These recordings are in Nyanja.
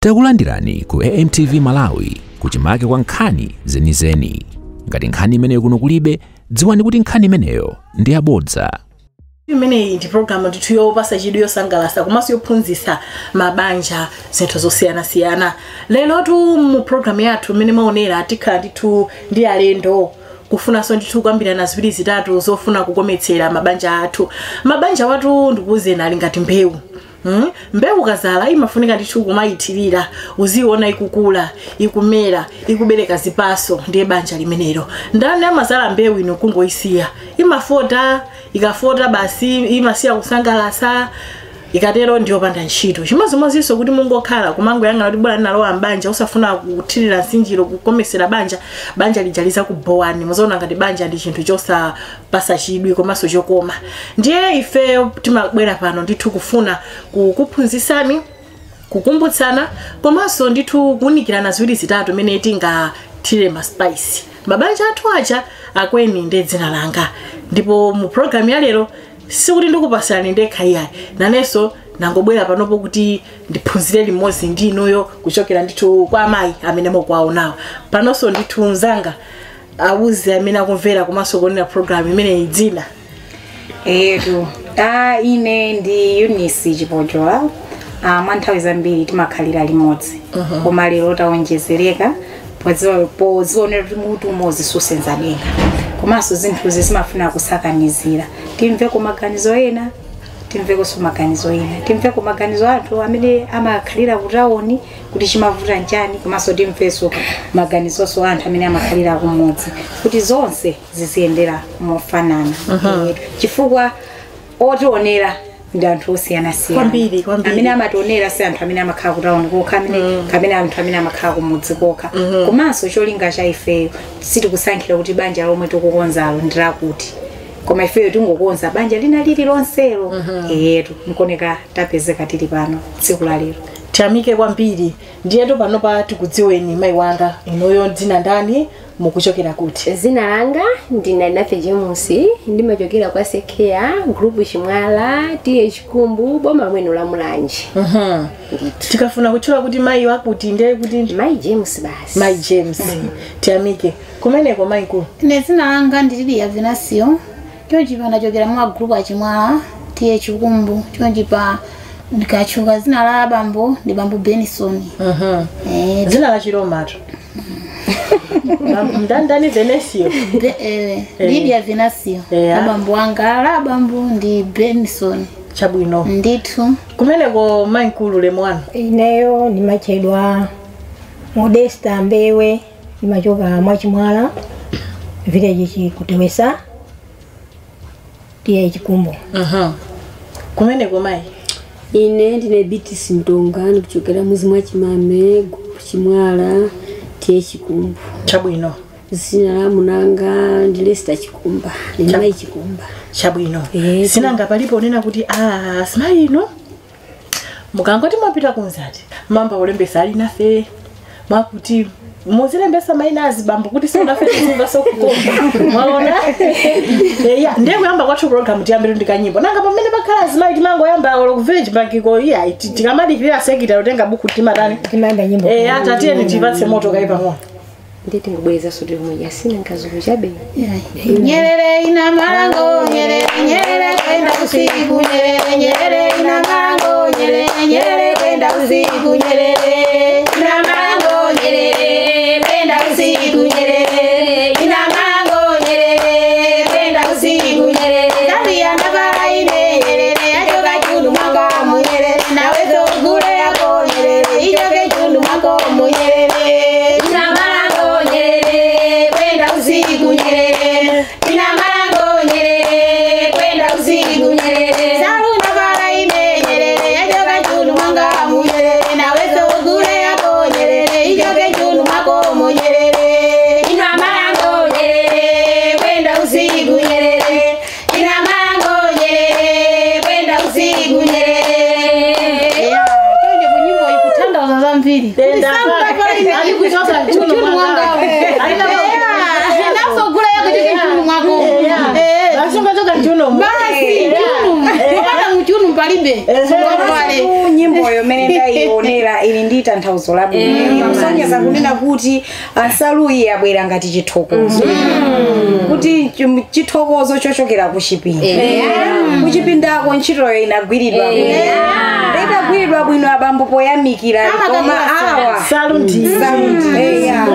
Takulandirani ku AMTV Malawi kuchimake kwa nkhani zenizeni. Ngati nkhani imeneyo kuno kulibe, dziwani kuti nkhani imeneyo ndi yabodza. Imeneyi ndi programu ndithu yopasa chidwi, yosangalatsa komanso yophunzitsa mabanja zinthu zosiyanasiyana. Lerotu mu programu yathu imene maonera tikhala ndithu ndi alendo kufunanso ndithu kukambirana ziwiri zitatu zofuna kukometsera mabanja athu. Mabanja wathu, ndikuwuzeni, ali ngati mbewu. Mbewu kazala imafunika ndithu kumayithirira, uziona ikukula, ikumera, ikubereka zipaso. Ndiye banja limenelo. Ndani amazala mbewu ino kungoyisiya? Imafota. Ikafota basi, imasiya kusangalasa. Ikatero ndiyopanda ntchito. Chimodzimodzinso kuti mungokhala kumangoyang'ana kuti bwana nalowa mbanja, usafuna kuthirira nsinjiro, kukomesera banja, banja lija lizakubowani. Muzaona ngati banja ndi chinthu chosapasa chidwi komanso chokoma. Ndiye ife timabwera pano ndithu kufuna kukuphunzitsani, kukumbutsana komanso ndithu kuwunikirana ziwiri zitatu imene tingathire ma spice mabanja athu aja. Akweni ndi dzina langa, ndipo mu programu ya lero sikuti ndikupasirani ndekha iyayi, nanenso nangobwera panopo kuti ndiphunzire limodzi ndi inuyo kuchokera ndithu kwa amayi amene mukuwaonawo panonso. Ndithu mzanga awuze amene akumvera komanso kuonera programu imeneyi dzina. Etu, ine ndi Eunice Chipojola. Mwa nthawi zambiri timakhalira limodzi, koma lero tawonjezereka pozionera kuti mutu umodzi susenza denga, komanso zinthuzi zimafuna kusakanizira. Timveko maganizo ena, timvekonso maganizo ena, timveko maganizo anthu amene amakhalira kutawoni kuti chimavuta nchani, komanso timvenso maganizonso anthu amene amakhalira kumudzi, kuti zonse ziziyendera mofanana. Chifukwa otionera ndi anthu osiyanasiyana. Kwambiri, kwambiri. Amene amationera si anthu amene amakhala kutawuni kokha, amene kapena anthu amene amakhala kumudzi kokha. Komanso cholinga cha ifeyo, sitikusankhira kuti banja lomwe tikukonzalo ndi lakuti, koma ifeyo tingokonza banja lina lililonselo. Eyetu, nkoneka tapezeka tili pano tsiku la lero. Tiyamike kwambiri. Ndiyetu panopa tikudziweni, mayi wanga, inuyo dzina ndani, mukuchokera kuti? Zina langa ndine Nafe James, ndimachokera kwa Sekeya, group Chimwala, T/A Chikumbu, boma mwenu la Mulanje. Ndithu. Tikafuna kutchula kuti mayi wakuti, ndiye kuti Mayi James basi. Mayi James, tiyamike. Kumeneko mayi nkulu? Ine dzina langa ndi Lidia Venasio. Chonchipa ndachokera mwa group Achimwala, T/A Chikumbu. Chonchipa ndikachuka dzina la bambo ndi bambo Benison. Dzina la Chiromatu ndandani? Venesio? Lidia Venasio. La bambo wanga, la bambo ndi Benison. Chabwino. Ndithu. Kumeneko mayi nkulu, lemu wanu? Ineyo ndimachedwa Modesta Mbewe, ndimachoka Mwachimwala village, Chikutewesa, T/A Chikumbu. Kumeneko mayi? Ine ndine Beatrice Mtonga, ndikuchokera muzi mwa Chimame, group Chimwala, T/A Chikumbu. Chabwino. Zina la munanga ndi Lester Chikumba, ndine mayi Chikumba. Chabwino. Sinanga palipo unena kuti simayi ino mukangoti mwapita kunzati mamba ulembesa ali nafe mwakuti muzilembesa maina azibambo kuti siunafe tizimva sokukoma mwaona. Eya, ndiye kuyamba kwathu program tiyambire ndi kanyimbo. Nanga pamene pakhala azimayi timangoyamba olo ku village pakiko iya tikamadikirira sekita utenga buku timatani? Timayamba nyimbo. Eya, tatiyeni tipatse moto kai pang'ono. Nditi ngubweza suti kumwe sina nkazulu chabe. Nyerere ina malango, nyerere, nyerere kwenda usiku, nyerere, nyerere ina malango, nyerere, nyerere kwenda usiku, nyerere ina malango, nyerere kwenda usiku, nyerere ina malango, nyerere kwenda usiku, nyerere tabia ndavala ine, nyerere yachoka chundu mwako mu, nyerere nawe zogule yako, nyerere ichoke chundu mwako mu, nyerere ina malango, nyerere kwenda usiku, nyerere ina malango, nyerere kwenda usiku, nyerere salu ndavala ine, nyerere yachoka chundu mwanga mu, nyerere nawe zogule yako, nyerere ichoke chundu mwako mu, nyerere ina malango, nyerere kwenda usiku, nyerere ina malango, nyerere kwenda usiku, nyerere. Chonje kunyimbo ikutandaza zambiri. Tenda ali kuchoka chundu mwanga. Nasogula yako choke chundu mwako. Basi ungachoka chundu. Basi chundu. Kupata mchunu. palibe. Sungavale. Nyimboyo mene ndayionera ili ndi tanthauzo labwino. Kusonyeza kunena kuti ansaluyi yabwera ngati chithokozo. Kuti chithokozo chochokera kuchipinda. Kuchipindako ntchitoyo inagwiridwa bwino. Itagwiridwa bwino abambo poyamikira koma awa. Salundi. Eya.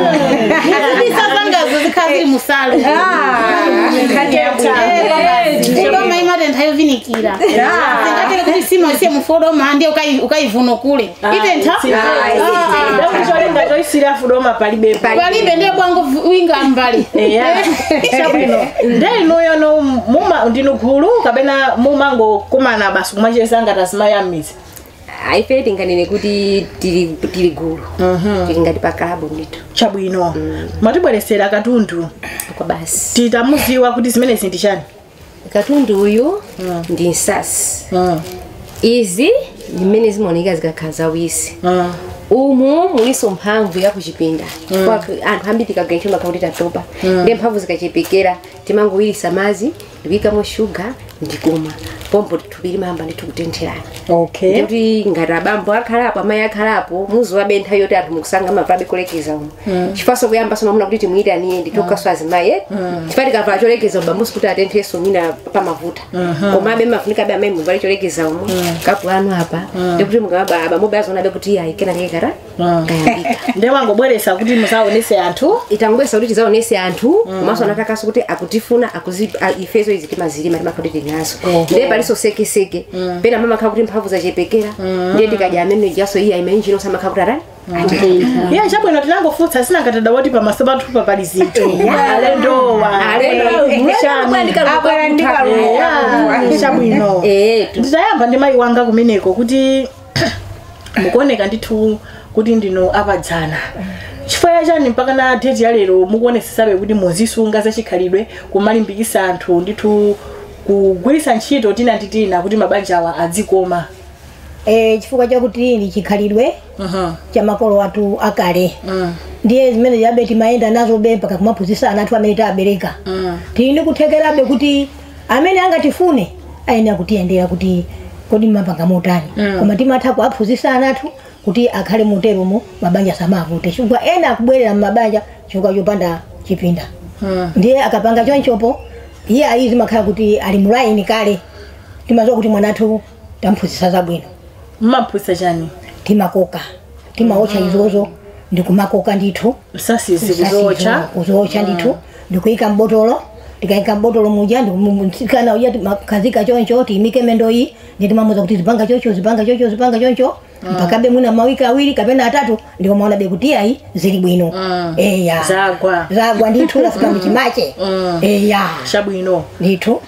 Ndisasangazo zikhazili musalu. Kudoma imatentha yovinikira. Singatele kuti sima isiye mufodoma ndiye ukaivuna kule. Itentha? Ndakucholinga choisira fudoma palibe. Palibe ndiye bwangu winga mbali. Eya. Chabwino. Nde inuyo no muma ndinu gulu kapena mumango kumana basi kumacheza ngati azimayi amidzi. Ife tinganene kuti tili gulu. Tili ngati pa club ndithu. Chabwino. Mwatibweresera katundu. Kwa basi. Titamuziwa kuti zimenezi ndi chani. Katundu uyu ndi nsasi. Izi ndi mmene zimaoneka zikakhala zawisi. Umu muliso mphamvu ya kuchipinda. Kwa anthu ambiri tikagwira ntchito makhala kuti tatopa. Ndiye mphamvu zikachepekera timangowirisa madzi ndikuyikamo shuga ndikumwa. Pompo tithupiri mamba ndithu kutentherana. Okay. Ndikuti ngati abambo akhalapo amayi akhalapo muziwabe nthawi yoti anthu mukusanga amavabe kolekeza umu. Chifukwa kuyamba somamuna kuti timuyitaniye ndithu azimayi. Chifukwa tikavala cholekeza umu bambo kuti atenthenso mwina pamavuta. Komabe mafunikabe amayi muvale cholekeza umu. Kapu anu apa. Ndikuti mukaba abambo azonabe kuti ayi kena kekara. Kayambika. Ndiye wangobweresa kuti musaonese anthu. Itangobweresa kuti tizaonese anthu komanso anatakaso kuti akutifuna ifezo izi timazilima timakhala kuti tinazo. Ndiye paliso sekeseke. Pena mama akhala kuti mphamvu zachepekera. Ndiye tikadya amene jaso iya imenjino samakhala kuti atani. Iya chabwino tinangofutsa sinangatada woti pamaso pathu pali zinthu. Alendowa. Abwera ndi kalulu. Chabwino. Nditayamba ndi mayi wanga kumeneko kuti mukuoneka ndithu kuti ndino apadzana. Chifukwa chani mpaka na date ya lero mukuonesesabe kuti muzisunga zachikhalidwe kumalimbikisa anthu ndithu kugwiritsa ntchito tina ndi tina kuti mabanja awa adzikoma. Chifukwa chakuti ndi chikhalidwe cha makolo athu akale. Ndiye zimene yabe timayenda nazo be mpaka kumaphunzitsa ana athu amene tabereka. Tili kuthekerabe kuti amene angatifune ayenera kutiyendera kuti kodi mapanga motani. Koma timatha kuwaphunzitsa ana athu kuti akhale moteromo mabanja samavute. Chifukwa ena akubwerera m'mabanja chifukwa chopanda chipinda. Ndiye akapanga chonchopo iye ayizi makhala kuti ali mulaini kale. Timazowa kuti mwanathu tamphunzitsa zabwino. Mmaphunzitsa chani? Timakoka. Timaotcha izozo ndikumakoka ndithu. Msasizi kuzootcha. Kuzootcha ndithu. Ndikuyika mbotolo. Ndikayika mbotolo muja ndikusikana uja timakhazika choncho tiyimike mendo iyi ndi timamuza kuti zipanga choncho zipanga choncho zipanga choncho. Mpakabe mwina mawiki awiri kapena atatu ndipo maona be kuti ayi zili bwino. Eya. Zagwa. Zagwa ndithu lafika mchimache. Eya. Chabwino. Ndithu.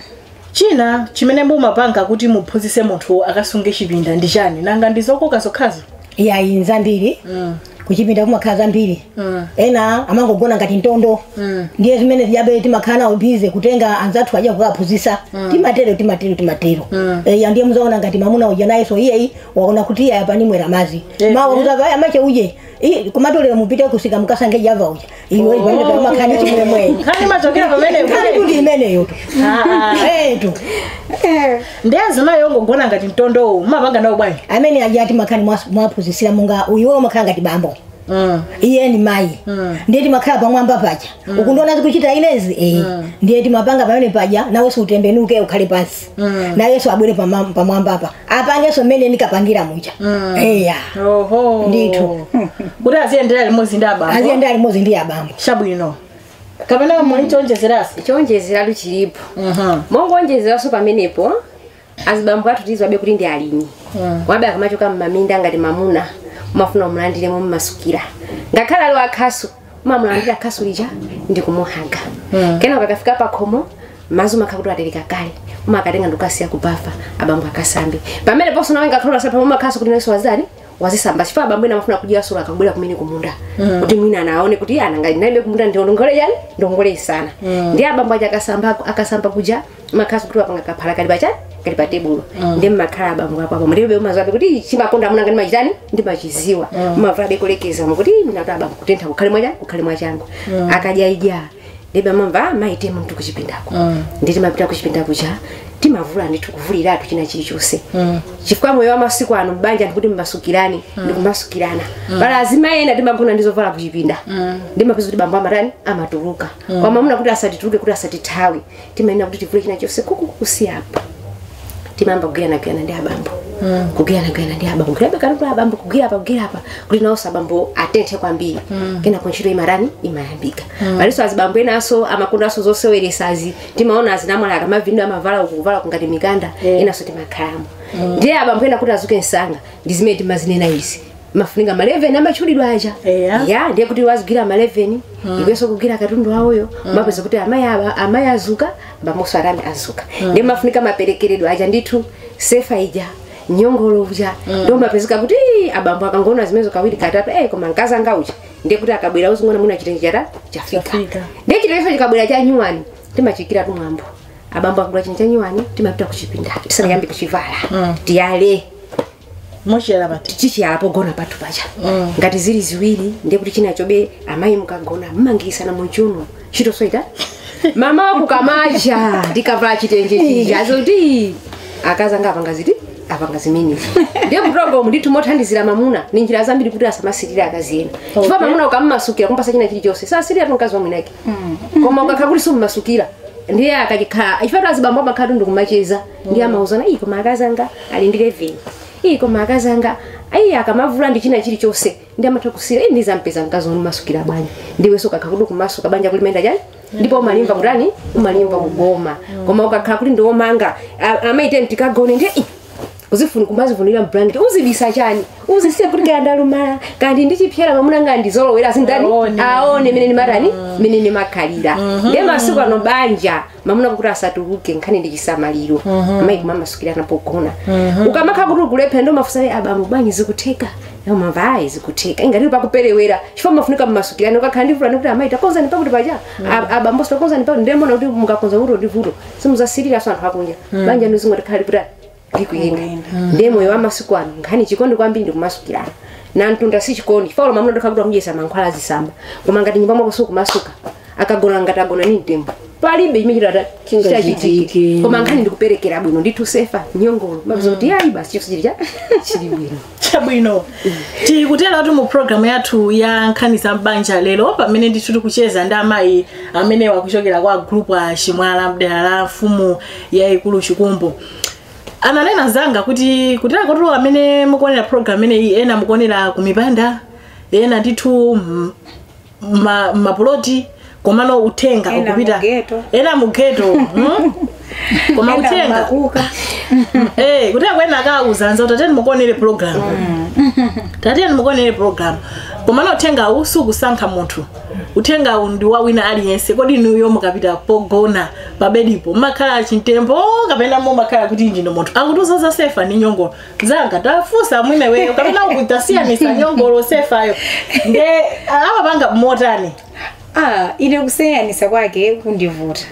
China chimene mumapanga kuti muphunzitse munthu akasunge chipinda ndi chani? Nanga ndizokoka zokhazo? Iya zambiri. Kuchipinda kumakhala zambiri. Ena amangogona ngati ntondo. Ndiye zimene zijabe timakhala nawo bize kutenga anzathu aja kukaphunzitsa. Timatero timatero timatero. Eya ndiye muzaona ngati mamuna uja nayenso iyeyi waona kuti iye apa nimwera madzi. Mawa muzava amache uje. Kumatolera mupite kusika mukasange java uja. Iwe pamene pamakhala ndi chimwemwe. Nkhani machokera pamene nkhani kuti imeneyo tu. Tu. Ndiye azimayi ongogona ngati mtondowo mumapanga nawo bwanji? Amene aja timakhala mwaphunzitsira monga uyiwo umakhala ngati bambo. Iye ni mayi. Ndiye timakhala pamwamba paja. Ukundiona zikuchita inezi? Ndiye timapanga pamene paja nawenso utembenuke ukhale pansi. Nayenso abwere pamwamba apa. Apangenso mmene ndikapangira muja. Eya. Oho. Ndithu. Kuti aziyendera limodzi ndi abambo. Aziyendera limodzi ndi abambo. Chabwino. Kapena muli chonjezerasi? Chonjezeratu chilipo. Mongonjezeranso pamenepo azibambo athu tiziwabe kuti ndi alimi. Wabe akamachoka m'maminda ngati mamuna mumafuna umulandiremo mmasukira. Ngakhale ali akhasu mumamulandira akhasu lija ndi kumuhaga. Kenako akafika pakhomo mazu makhala kuti atereka kale. Umakatenga ndikukasiya kubafa abambo akasambe. Pamene ponso nawe ngakhale usapha mumakhasu kuti nayenso wazani wazisamba. Chifukwa abambo ena amafuna kudya solo akabwera kumene kumunda. Kuti mwina anaone kuti ana ngati nalibe kumunda ndi ndongole yani ndongole isana. Ndiye abambo aja akasamba kuja makhasu kuti wapanga kaphala kali pacha kali pa tebulo. Ndiye mmakhala abambo apo apo. Ndiye umaziwabe kuti chimakonda amuna ngati machitani ndimachiziwa. Mumavulabe kolekeza mukuti mina kuti abambo kutentha kukhale mwacha kukhale mwachangu. Akadya ija. Ndiye mamva maite munthu kuchipindako. Nditi mapita kuchipinda kuja. Timavula ndithu kuvuliratu china chilichonse. Chifukwa moyo wa masiku ano mbanja ndikuti mmasukirani, ndikumasukirana. Pala azimayi ena timagona ndizovala kuchipinda. Ndimapeza kuti bambo amatani amatuluka. Kwa mamuna kuti asatituluke kuti asatithawe. Timayenera kuti tivule china chonse kukukusiyapo. Timamba kugirana kugirana ndi abambo. Kugirana kugirana ndi abambo. Kugirana kugirana abambo kugira apa kugira apa kuti nawo abambo atenthe kwambiri. Kena kuntchito imarani imayambika. Paliso azibambo enaso amakonda aso zoseweresazi timaona azinamwala akamavindu amavala ukuvala kungati mikanda enaso timakhalamo. Ndiye abambo ena kuti azuke nsanga ndi zimene timazinena izi. Mafuninga ma11 amachulidwa aja. Ya ndiye kuti wazigwira ma11 ikweso kugira katundu awoyo mapeza kuti amayi azuka abamboso arani azuka. Ndiye mafunika maperekeredwa aja ndithu sefa ija nyongolo uja ndo mapezeka kuti abambo akangona zimezo kawiri katatu koma mkazi anga uja ndiye kuti akabwera uzingona muna chitenje chata chafika. Ndiye chitenje chikabwera cha nyuwani timachikira tumwambo. Abambo akagula chitenje cha nyuwani timapita kuchipinda tisanayambe kuchivala tiyale mochera pati tichiyala pogona pathu pacha. Ngati zili ziwiri ndiye kuti chinachobe amayi mukagona mmangisana munchuno chitosoita mama wakukamacha ndikavala chitenje chija azoti akazanga apanga ziti apanga zimene ndiye kutongo ndithu mothandizira mamuna ni njira zambiri kuti asamasirira akazi ena. Chifukwa mamuna ukammasukira kumpasa china chilichonse sasirira mkazi wa mwinake. Koma ukakhala kuti summasukira ndiye akachikhala chifukwa azibambo amakhala ndikumacheza ndiye amauzana iyi koma akazanga ali ndi 11 iyi koma akazanga ayi akamavula ndi china chilichonse ndi amatha kusira iyi ndizampeza mkazi wommasukira bwanji ndiwenso ukakhala kuti kumasuka banja kulimenda chani ndipo umalimva kutani umalimva kugoma. Koma ukakhala kuti ndiwomanga amaite mtikagone ndiye uzifuni kumazivunira mblanket uzibisa chani uzisiye kuti kaya ndalumala kandi ndichipyera mamuna nga ndizolowera zindani aone mene nimatani mene nimakhalira. Ndiye masiku ano banja mamuna kuti asatuluke nkhani ndi chisamaliro amayi kumamasukira napogona. Ukamakhala kuti ukulepha ndo mafusa abambo bwanji zikutheka umamva ayi zikutheka ingati pakuperewera chifukwa mafunika mmasukirano ukakhala ndivulani kuti amayi takonzani pakuti pacha abambo sitakonzani pakuti ndemona kuti mukakonza kuti ndivuto simuzasiriraso anthu akunja banja ndizingoti kuti ndikuyenda. Ndiye moyo wa masiku ano nkhani chikondi kwambiri ndikumasukirana na mtunda si chikondi chifukwa mamuna ndokhala kuti amuyesa mankhwala azisamba koma ngati nyumba mwako sukumasuka akagona ngati agona ni mtembo palibe chimene chitachitike. Koma nkhani ndikuperekera bwino ndithu sefa nyongolo mapeza kuti ayi basi chonse chili chili bwino chabwino. Tikutera tu mu program yathu ya nkhani za mbanja lero pamene ndithu tikucheza ndi amayi amene wakuchokera kwa group a Chimwala mdera la mfumu yaikulu Chikumbu. Ananena zanga kuti kutera kotu amene mukuonera program imeneyi ena mukuonera kumipanda ena ndithu mapuloti komano uthenga ukupita ena mugeto koma uthenga kutera kwena akauza tateni mukuonere program tateni mukuonere program komano uthenga usukusankha munthu uthenga ndi wa wina aliyense. Kodi inuyo mukapita pogona pabedipo makhala chintembo kapena mumakhala kuti ndino munthu akutiuza za sefa ni nyongolo zanga tafusa mwine weyo kapena ukutasiyanisa nyongolo sefayo nde amapanga motani. Ine kusiyanisa kwake kundivuta.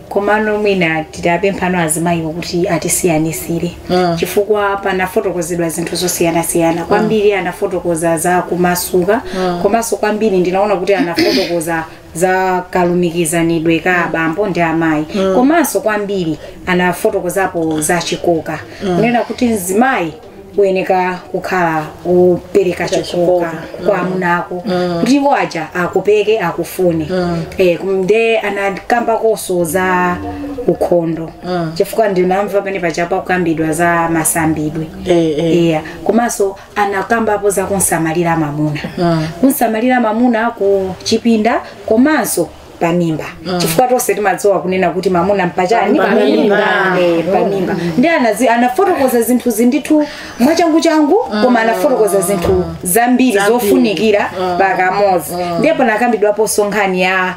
Komano mwina tidapemphano azimayiwo kuti atisiyanisire. Chifukwa panafotokozedwa zinthu zosiyanasiyana kwambiri anafotokoza za kumasuka komanso kwambiri ndinaona kuti anafotokoza za kalumikizanidwe ka abambo ndi amayi komanso kwambiri anafotokozapo za chikoka kunena kuti mzimayi uyeneka kukhala upereka chikoka kwa amunako kuti iwo aja akupeke akufune. Nde anakambakonso za ukhondo chifukwa ndinamva pene pachapa kukambidwa za masambidwe. Komanso anakambapo za kunsamalira mamuna kunsamalira mamuna ku chipinda komanso pamimba chifukwa tonse timadziwa kunena kuti mamuna mpachani pamimba pamimba. Ndi anafotokoza zinthu zindithu mwachangu changu koma anafotokoza zinthu zambiri zofunikira pakamodzi. Ndipo panakambidwaponso nkhani ya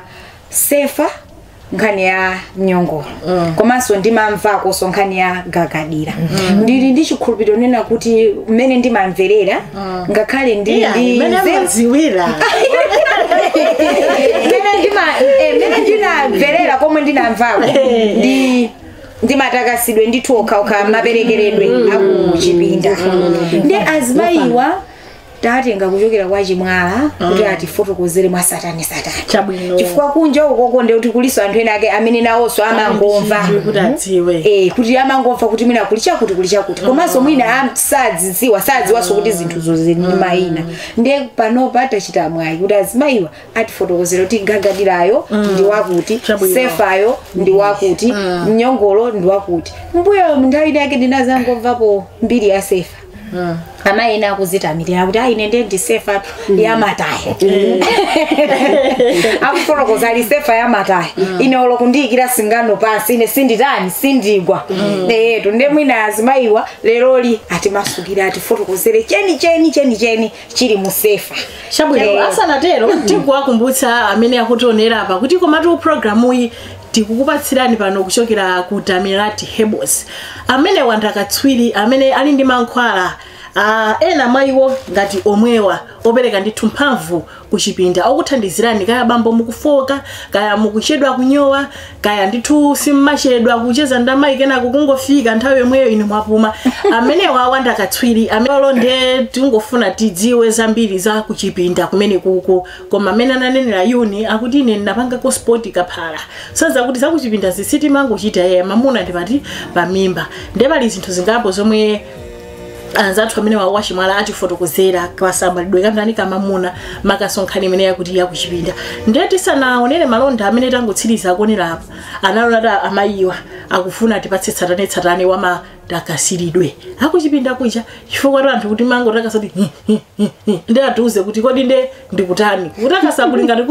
sefa nkhani ya mnyongolo komanso ndimamvakonso nkhani ya gagadira. Ndili ndi chikhulupiriro nena kuti mmene ndimamverera ngakhale ndimadziwira mmene ndinamverera komwe ndinamvako ndimatakasidwe ndithu okhaokha maperekeredwe akuchipinda. Ndi azimayiwa Tatenga kuchokera kwa Chimwala kuti atifotokozere mwa satani satani. Chabwino. Chifukwa kunja ukoko ndi kuti kuliso anthu ena ake amene nawonso amangomva. Kuti adziwe. Kuti amangomva kuti mwina kuli chakuti kuli chakuti. Komanso mwina sadzidziwa sadziwanso kuti zinthuzo zili ndi mayina. Ndiye panopa tachita mwayi kuti azimayiwa atifotokozere kuti gagadirayo ndi wakuti, sefayo ndi wakuti, mnyongolo ndi wakuti. Mbuyo nthawi ina yake ndinazangomvapo mbiri ya sefa. Amayi ena akuzitamirira kuti ayi ine ndi sefa ya mataya. Akufotokoza ali sefa ya mataya. Ine olo kundiyikira singano pansi ine sinditani sindigwa. Etu ndiye mwina azimayiwa leroli atimasukira atifotokozere cheni cheni cheni cheni chili mu sefa. Chabwino asanatero tikuwakumbutsa amene akutionera apa kuti komatu programu iyi tikukupatsirani pano kuchokera ku Damirati Herbals amene wandakatswiri amene ali ndi mankhwala ena mwa iwo ngati omwewa opereka ndithu mphamvu kuchipinda okuthandizirani kaya bambo mukufoka kaya mukuchedwa kunyowa kaya ndithu simmachedwa kucheza ndi amayi kenako kungofika nthawi yomweyo inu mwapuma amenewa awandakatswiri amene nde tingofuna tidziwe zambiri za kuchipinda kumene kuko koma amene ananenera yuni akuti ine ndinapangako sport kaphala sanza kuti zakuchipinda zisitimangochita yeye mamuna ndipati pamimba nde pali zinthu zingapo zomwe anzathu amene wawa Chimwala atifotokozera kasamalidwe kamtani kamamuna makasonkhani imene yakuti yakuchipinda ndiye tisanaonere malonda amene tangotsiriza akuonera apa analona ta amayiwa akufuna tipatse tsatanetsatane wa matakasiridwe akuchipinda kucha chifukwa anthu kuti mango takasati ndi atiuze kuti kodi nde ndikutani kutakasa kuli ngati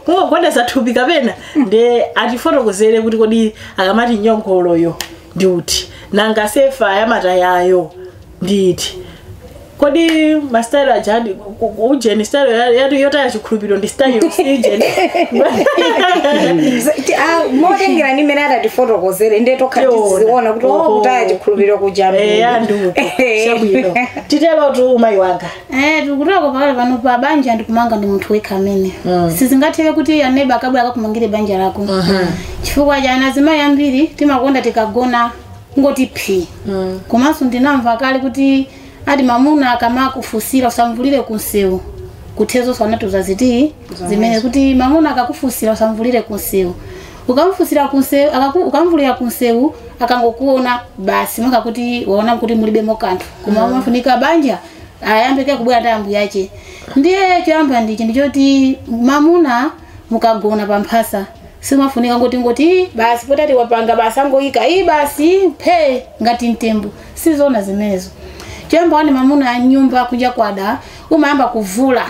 kungogwedeza thupi kapena nde atifotokozere kuti kodi akamati nyongoloyo ndi uti nanga sefa yamatayayo nditi kodi mastyle ajadi ujeni style yati yotaya chikhulupiriro ndi style usijeni motengera ndi mmene atatifotokozere ndiye tokha tiziona kuti kutaya chikhulupiriro kuja nduko chabwino titerotu mayi wanga tikutoko pakale pano pa banja ndikumanga ndi munthu wekha amene sizingatheke kuti aneba akabwera akakumangire banja lako chifukwa cha azimayi ambiri timakonda tikagona ngoti phi komanso ndinamva kale kuti ati mamuna akamakufusira usamvulire kunsewu kuthezo sanatuza ziti zimene kuti mamuna akakufusira usamvulire kunsewu ukamfusira kunsewu ukamvulira kunsewu akangokuona basi maka kuti waona kuti mulibe mokanthu koma umafunika banja ayambike kubwera ndi ambuye ache ndiye choyamba ndichi ndichoti mamuna mukagona pamphasa simafunika ngoti ngoti basi potati wapanga basi angoyika iyi basi phe ngati mtembo sizona zimenezo choyamba wani mamuna anyumba kunja kwada umayamba kuvula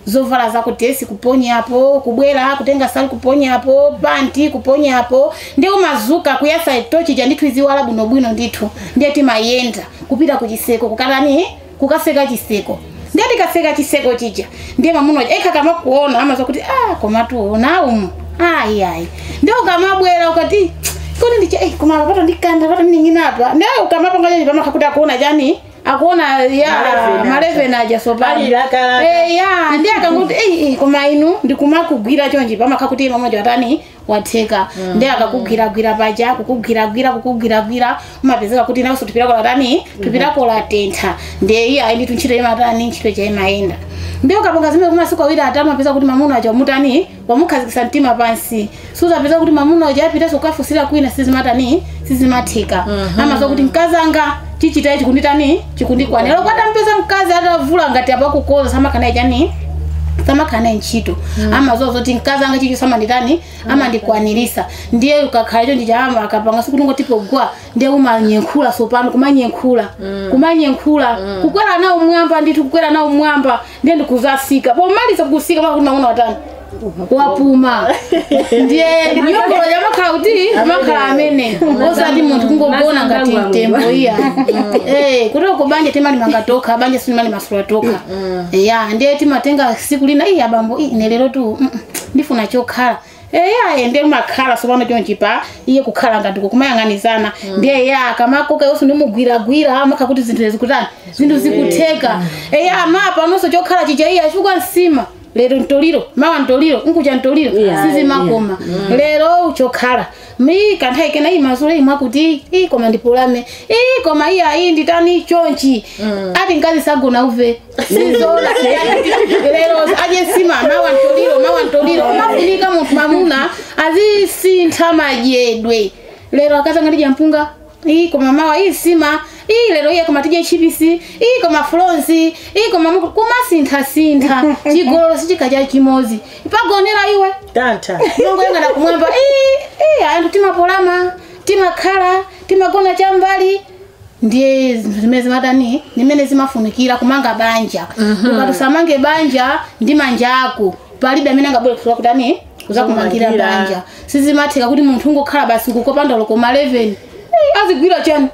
zovala zako tesi kuponyapo kubwera kutenga sali kuponyapo panti kuponyapo ndiye umazuka kuyasa tochi cha ndithu iziwala bwinobwino ndithu ndiye timayenda kupita kuchiseko kukatani kukaseka chiseko ndiye tikaseka chiseko chija ndiye mamuna ekha kama kuona amaza kuti komatuona umu ayi ayi ndiye ukamabwera ukati kodi ndiche koma pato ndikanda pato ndingina apa ndiye ukamapanga chani pamakha kuti akuona chani akuona ya malevena aja sopano ya ndiye akanguti koma inu ndikumakugwira chonji pamakha kuti mamuna watani watheka ndiye akakugwiragwira paja kukugwiragwira kukugwiragwira umapezeka kuti nawe tupirako latani tupirako latentha ndiye iye ayi ndithu ntchito imatani ntchito chaimayenda ndiye ukapanga zimene kumasiku awiri atatu mapeza kuti mamuna aja wamutani wamukhazikitsa mtima pansi suzapeza kuti mamuna aja apitaso kukafusira kwina sizimatani sizimathika amazowa kuti mkazanga chichita ichi kunditani chikundikwanira loko atampeza mkazi atavula ngati apakukoza samakana chani samakana ntchito amazowa zoti mkazi anga chicho samanditani amandikwanirisa ndiye ukakhala icho ndichama akapanga sikuti ngotipogwa ndiye umanyenkhula sopano kumanyenkhula kumanyenkhula kukwera nawo mwamba ndithu kukwera nawo mwamba ndiye ndikuzasika pomaliza kusika pakuti mamuna watani wapuma ndiye nyongolo yamakhala kuti makhala amene osati munthu kungogona ngati mtembo iya kuti uko banja timalimanga tokha banja sinimalimasulo tokha ya ndiye timatenga siku lina iya abambo ine lero tu ndifuna chokhala eya ndiye makhala sopano chonchipa iye kukhala ngati kumayang'anizana ndiye ya akamakoka yonso ndimugwiragwira amakha kuti zinthu zikutani zinthu zikutheka eya mapa nonso chokhala chicha iya chifukwa nsima Lero ntoliro mawa ntoliro nkucha ntoliro sizimakoma lero chokhala mi kanthawi kena imazule imwe kuti koma ndipulame koma iya iyi nditani chonchi ati mkazi sagona uve sizola lero aje sima mawa ntoliro mafunika munthu mamuna azisintha madyedwe lero akazanga ndidya mpunga koma mawa sima lero iye koma tidye chipisi koma flonsi koma kumasintha chigololo sichikadya chimozi pagonera iwe tantha mongoyang'ana kumwamba anthu timapolama timakhala timagona chambali ndiye zimene zimatani nimene zimafunikira kumanga banja ukati usamange banja ndi manja ako palibe amene angabwere kutani kuzakumangira banja sizimatheka kuti munthu ungokhala basi kukopanda lokoma 11 azigwira chani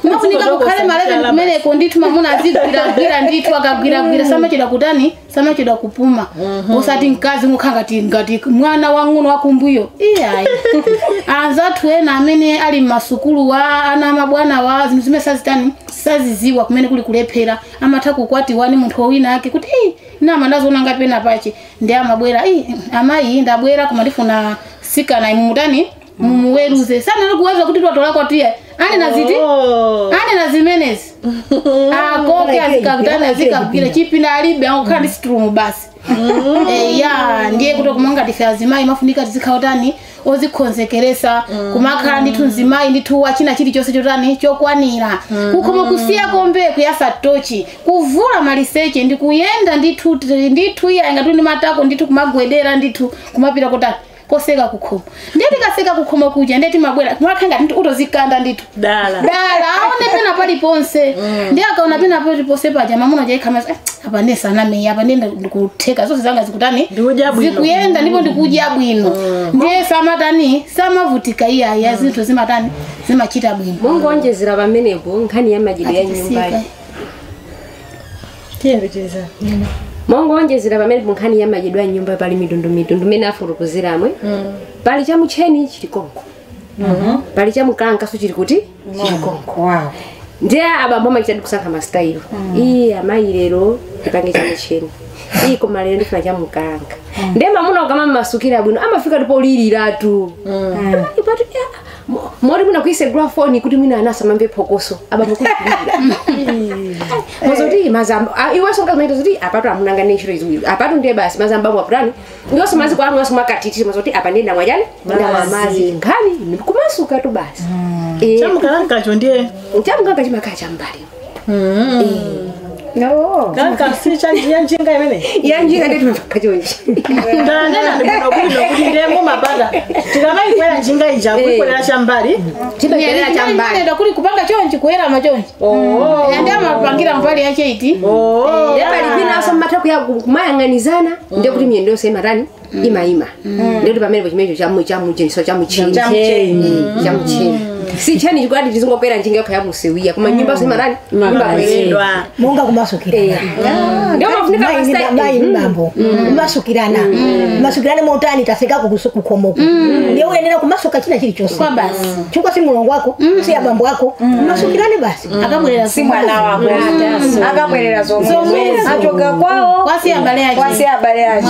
mafunika kukhale maleve kumeneko ndithu mamuna azigwiragwira ndithu akagwiragwira samachedwa kutani samachedwa kupuma osati mkazi ngokhala ngati mwana wang'ono wakumbuyo iyayi anzathu ena amene ali mmasukulu wa ana mabwana wa zinthu zimene sazitani saziziwa kumene kuli kulephera amatha kukwatiwa ni munthu wina ake kuti ina ndazoona ngapena pache ndi amabwera amayi ndabwera koma ndifuna sikana imutani mumuweruze sana ndikuweza kuti twatola kwatiye ane naziti ane nazimenezi akoke azikakutana azikakupira chipinda alibe angokhala ndi situlumu basi ya ndiye kuti kumanga tife azimayi mafunika tizikhautani ozikhonzekeresa kumakhala ndithu mzimayi ndithu wachina chilichonse chotani chokwanira kukhoma kusiya kombe kuyasa tochi kuvula maliseche ndi kuyenda ndithu iya ngati ndi matako ndithu kumagwedera ndithu kumapita kotani koseka kukhoma ndiye tikaseka kukhoma kuja ndiye timabwera kumakhanga ndithu utozikanda ndithu dala aone pena paliponse ndiye akaona pena paliponse paja mamuna jaikhamasa apa ndiye saname apa ndiye ndikutheka zonse zanga zikutani zikuyenda ndipo ndikudya bwino ndiye samatani samavutika iya zinthu zimatani zimachita bwino mongonjezera pamenepo nkhani ya madyedwe ya nyumbayi tiyembekeza mongonjezera pamene nkhani ya madyedwe ya nyumba pali mitundu imene afotokozeramwe pali chamucheni chili konko pali chamukankaso chili kuti chili konko ndiye abambo amachitadi kusankha masitayilo iye amayi lero tipange chamucheni iye koma lero ndifuna chamukanka ndiye mamuna ukama mmasukira bwino amafika tipo liliratu moti mwina kuisegula foni kuti mwina anasamamve phokoso abambo kulira mozoti mazamba iwenso nkazimaita zoti apatu amunanga ne ntchito iziwiri apatu ndiye basi mazamba amwe aputani ndiwonso mazi kwa amwe makatiti mazoti apa ndiye ndamwa chani ndamwa mazi nkhani kumasuka tu basi chamukalankacho ndiye chamukalanka chimakhala chambali No. Kanka si chanji yanjinga imene. Yanjinga ndiye timapaka chonchi. Ndanena ndibwino kuti ndiye mumapanga. Tikamayikwera njinga ija kuikwera chambali. Timakwera chambali. Ndio kuli kupanga chonchi kuera machonchi. Ndiye amapangira mbali yache iti. Ndiye pali kwinaso mmatha kuya kumayang'anizana ndiye kuti miyendo yonse imatani imayima. Ndiye kuti pamene chimenecho chamucheniso chamucheni. Chamucheni. Si cheni chikwati tizingokwera njinga yokha yamusewiya koma nyumba zimatani Imakweredwa. Monga kumasukirana. Ndio mafunika mayi mbambo. Kumasukirana. Kumasukirana motani taseka kukhomoko. Ndiye uyenera kumasuka china chilichonse. Kwa basi. Chukwa si mulongo wako, si abambo wako. Kumasukirane basi. Akabwerera si mwana wako. Akabwerera zomwe. Achoka kwawo. Kwasi abale yache. Kwasi abale yache.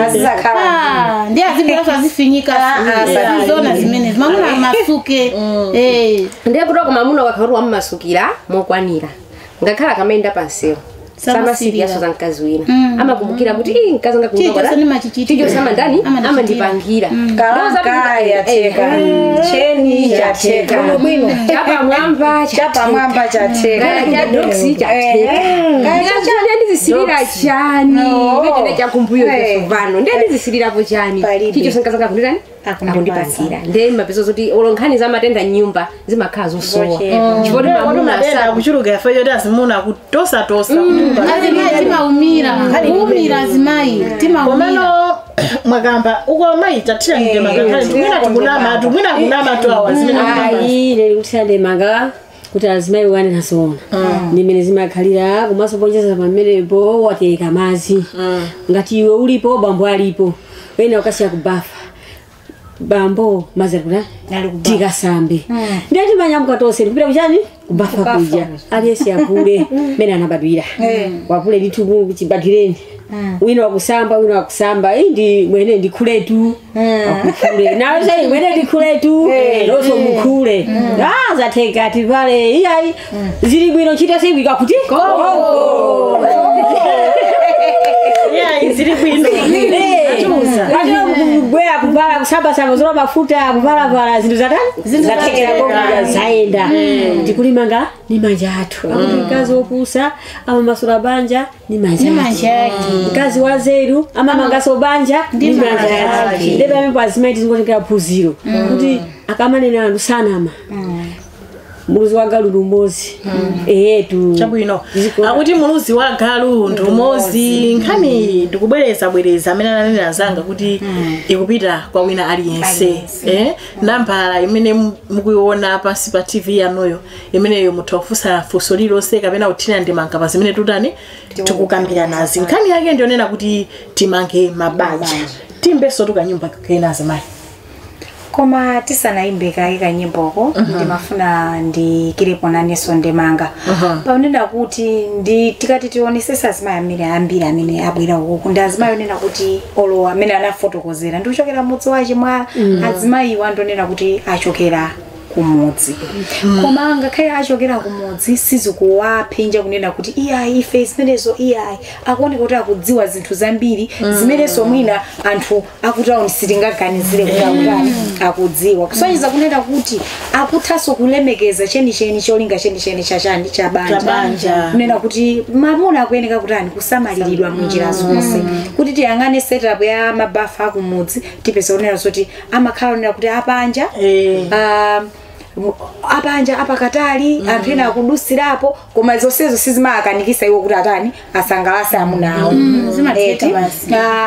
Azizakhala. Ndiye azibwera azifinyika. Zona zimene. Mamuna masuke. Ndiye kuti mamuna wakhauri wammasukira mokwanira ngakhala kamaenda pansewo samasiriyaso za mkazi wina amakumbukira kuti ii mkazi chicho samandani amandipangira Kalanka yateka cheni chateka chapamwamba chapamwamba chateka cha doksi chateka ndizisirira chani ngachene chakumbuyo chesovano ndiye ndizisirirapo chani chicho sankazanga kunditani akundipangira ndiye mapeso zoti olonkhani zamatenda nyumba zimakhala zosowa chifukwa mamuna akuchuluka yafe yoti azimuna kutosatosa azimayi timaumira kuumira azimayi timaumira komano mwakamba uko mayi tathira ndemanga mwina tikunama mwina kunama tu awa zimene ayi lero kuthira ndemanga kuti azimayi wane nazoona ndimene zimakhalira komanso ponjeza pamenepo watereka madzi ngati iwe ulipo bambo alipo wena ukasiya kubafa bambo madzi ali tikasambe ndiye timanyamuka tonse tikupita kuchani kubafa kuja aliyense akule mene anabadwira wakule ndithu chibadwireni Wina wakusamba wina wakusamba indi mwene ndikhuletu akukhule nawe sei mwene ndikhuletu lonso mukhule zatheka tivale iyayi zili bwino ntchito siyigwika kuti konko Yeah, zili bwino. Atiuza. Atiwa kuvala kusamba zola mafuta kuvala zinthu zatani zathekera konkuja zaenda tikulimanga ni manja athu akuti mkazi wopusa amamasula banja ni manja manja athu mkazi wa zeru amamangaso banja ni manja athu ndipo pamene azimayi tizingotengera phunziro kuti akamanena anthu sanama muluzi wa galu ndi umodzi eyetu Chabwino. Akuti muluzi wa galu ndi umodzi nkhani ndikubwereza bwereza amene ananena zanga kuti ikupita kwa wina aliyense. Nambala imene mukuiona pansi pa TV yanuyo imeneyo mutha kufunsa funso lililonse kapena kuthira ndemanga pa zimene tutani tikukambira nazi. Nkhani yake ndionena kuti timange mabanja. Timbenso tukanyumba kena azimayi. Koma tisanayimbe kayi kanyimboko ndimafuna ndikirepo naneso ndemanga paunena kuti ndi tikati tionesesa azimayi amene ambiri amene abwera uku ndi azimayi onena kuti olowa amene anafotokozera ndi kuchokera mudzi wache mwa azimayiwa andonena kuti achokera kumudzi koma ngakhale achokera kumudzi sizikuwaphinja kunena kuti iyayi ife zimenezo iyayi akuoneka kuti akudziwa zinthu zambiri zimenenso mwina anthu akutawuni sitingaganizire kuti akutani akudziwa kusonyeza kunena kuti akuthanso kulemekeza chenicheni cholinga chenicheni chachani cha banja kunena kuti mamuna akuyeneka kutani kusamaliridwa munjira zonse kuti tiyang'ane setup ya mabafa akumudzi tipeza kunena zoti amakhala onena kuti apanja apanja apakatali anthu ena akudusirapo koma zonsezo sizimakanikisa iwo kuti atani asangalase amunawo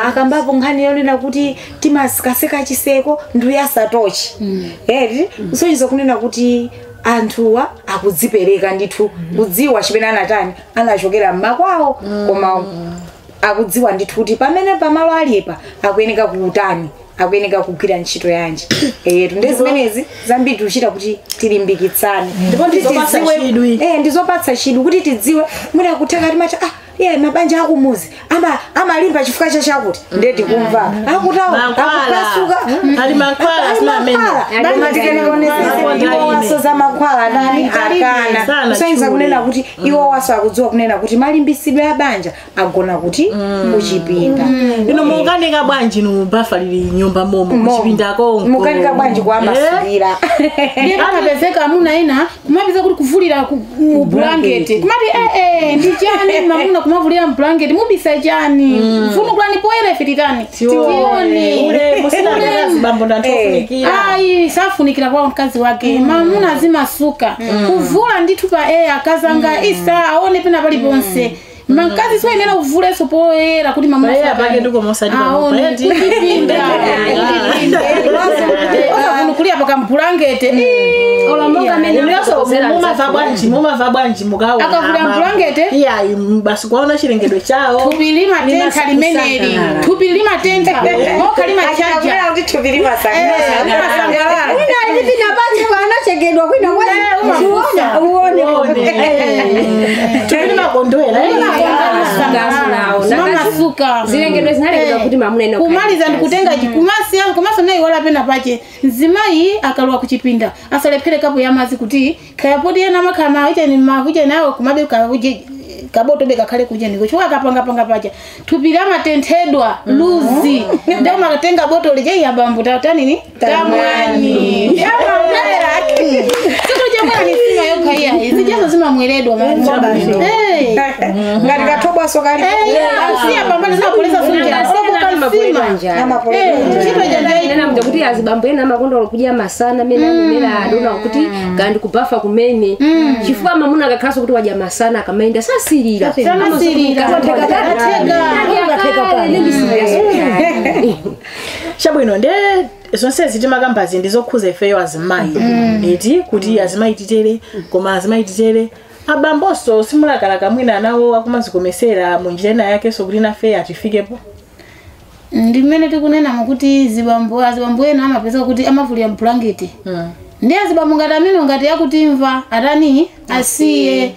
akambapo nkhani yonena kuti timasikaseka chiseko ndiye asatochi eti kusonyeza kunena kuti anthuwa akudzipereka ndithu kudziwa chimene anatani anachokera mmakwawo koma akudziwa ndithu kuti pamene pamalo alipa akuyeneka kuutani akuyeneka kugwira ntchito yanji eyetu ndi zimenezi zambiri tikuchita kuti tilimbikitsane Ndipo ndizopatsa chidwi. Ndizopatsa chidwi kuti tidziwe mwina kutheka timati iye mabanja akumuzi amalimba chifukwa chachakuti ndiye tikumva akutawo akupasuka Ali mankhwala simamene. Iwo waso za mankhwala nani akana kusonyeza kunena kuti iwo waso akudziwa kunena kuti malimbisidwe a banja agona kuti kuchipinda. Ino mukanika bwanji nu bafa lili nyumba momo kuchipinda konko. Mukanika bwanji kwa masulira. Ndiye pamapezeka amuna ina kumapeza kuti kuvulira mu blanket. Kumati ndi chani mamuna kumavulira mu blanket mubisa chani. Mfunukulani poere fititani. Tione. Ule musina ndakazi bambo ndantofunikira. Ayi safunikira kwa mkazi wake. Mamuna azimasuka. Kuvula ndithu pa akazanga isa aone pena paliponse. Mankazi so inena uvule sopoera kuti mama Paera pake ndiko mosadi aone kupinda. Osafunukulia paka mbulangete. Olamonga amene Mumava bwanji mukaona. Akavula mbulangete? Iya basi kwaona chilengedwe chawo. Thupi limatentha limeneli. Thupi limatentha. Mokha limachaja. Kuti thupi limasangalala. Wina ilipi napati anachegedwa kwina uone uone Thupi limakondwera. Masuka. Zilengedwe zinalengedwa kuti mamuna ino kumaliza ndikutenga chikumasi yangu komanso nayi wala pena pache nzimayi akalowa kuchipinda asalephere kapu ya madzi kuti kayapoti ena makhala uje makuja nawo kumabe kauje kaboto beka khale kuja ndiko chifukwa akapangapanga pacha thupi lamatenthedwa luzi ndio makatenga boto lije ya bambu tatanini tamwani yamamwera sikuti chemwera ni sima yokha iya zijazo zimamweredwa Ngati kathobwaso kali. Asiya pambana zimapolesa sunja Nena kuti azibambo ena amakonda kudya masana amene akumera adona kuti kandi kubafa kumene chifukwa mamuna akakhalanso kuti wadya masana akamaenda sasirira Samasirira. Chabwino nde zonsezi timakambazi ndizokhuza ifeyo azimayi. Eti kuti azimayi titere koma azimayi titere abamboso simulakalaka mwina nawo akumazikomesera munjira ina yakenso kuti nafe atifikepo. Ndi mmene tikunena mukuti zibambo azibambo ena amapeza kuti amavulira mbulangeti ndi azibambo ngati amene ngati yakutimva atani asiye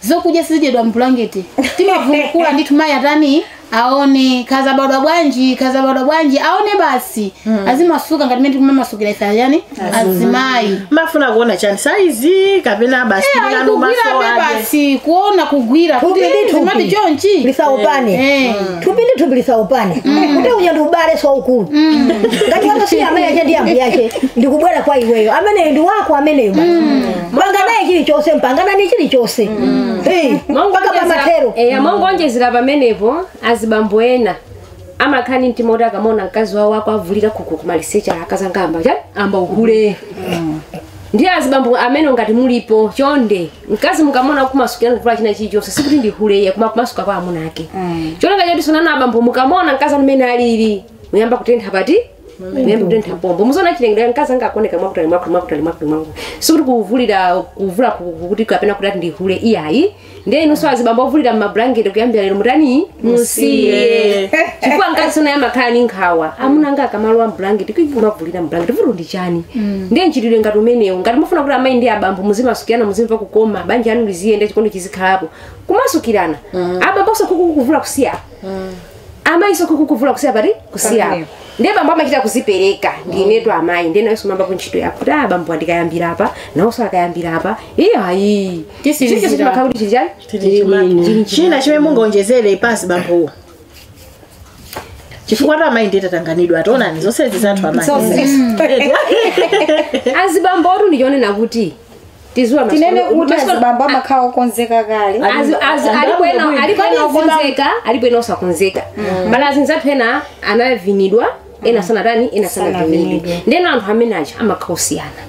zokudya sizidyedwa mbulangeti timavulukula ndithu mayi atani Aone kazabadwa bwanji kazabadwa bwanji aone basi. Azimasuka ngati mene timamasukira ife yani azimayi. Mafuna kuona chani saizi kapena basi nanu maso aje. Basi kuona kugwira kuti mati chonchi lisaupane. Tupindi tubilisaupane. Kuti unya ubale so ukulu. Ngati wako si amene ache ndi ambi yake ndikubwera kwa iweyo. Amene ndi wako amene basi. Mpanga naye chilichonse mpangana ni chilichonse. Mpaka pamatero. Mongonjezera pamenepo azibambo ena amakhani mtima akamona mkazi wawo wako avulira kuku kumalisecha akazanga amba cha amba uhule. Ndiye azibambo amene ngati mulipo chonde mkazi mukamona kumasukira kuvula china chilichonse sikuti ndi hule kuma kumasuka kwa amuna ake. Chonga choti sonana abambo mukamona mkazi amene alili muyamba kutentha pati muyamba kutentha pombo muzona chilengedwe mkazi anga akoneka mwakutali mwakutali mwakutali mwakutali sikuti kuvulira kuvula kuti kapena kuti ndi hule iyayi. Ndiye inunso azibambo ovulira mablanketi kuyambira lero mutani musiye. Chifukwa mkazi sona yamakhala ni nkhawa amuna anga akamalowa mblanketi kumavulira mblanketi vuto ndi chani. Ndiye nchitidwe ngati umenewo ngati mufuna kuti amayi ndi abambo muzimasukirana muzimva kukoma banja anu liziyenda chikondi chizikhalapo kumasukirana. Abambo kukuvula kusiya. Amayi so kukuvula kusiya pati kusiya. Ndiye bambo amachita kuzipereka ndinetu amayi ndiye nayenso mamba kuntchito yako kuti abambo andikayambira apa nawonso akayambira apa iyayi chilichonse chimakhala kuti chili chani china chimene mungonjezere pasi bambowo. Chifukwa amayi ndiye tatanganidwa ationa zonsezi zathu amayi. Azibambo otu ndichonena kuti tizuwa tinene kuti azibambo amakhala okonzeka kale. Alipo ena okonzeka alipo ena osakonzeka. Bala azinzathu ena anavinidwa ena sanatani ena sanavinidwe. Ndeno anthu amene aja amakhala osiyana.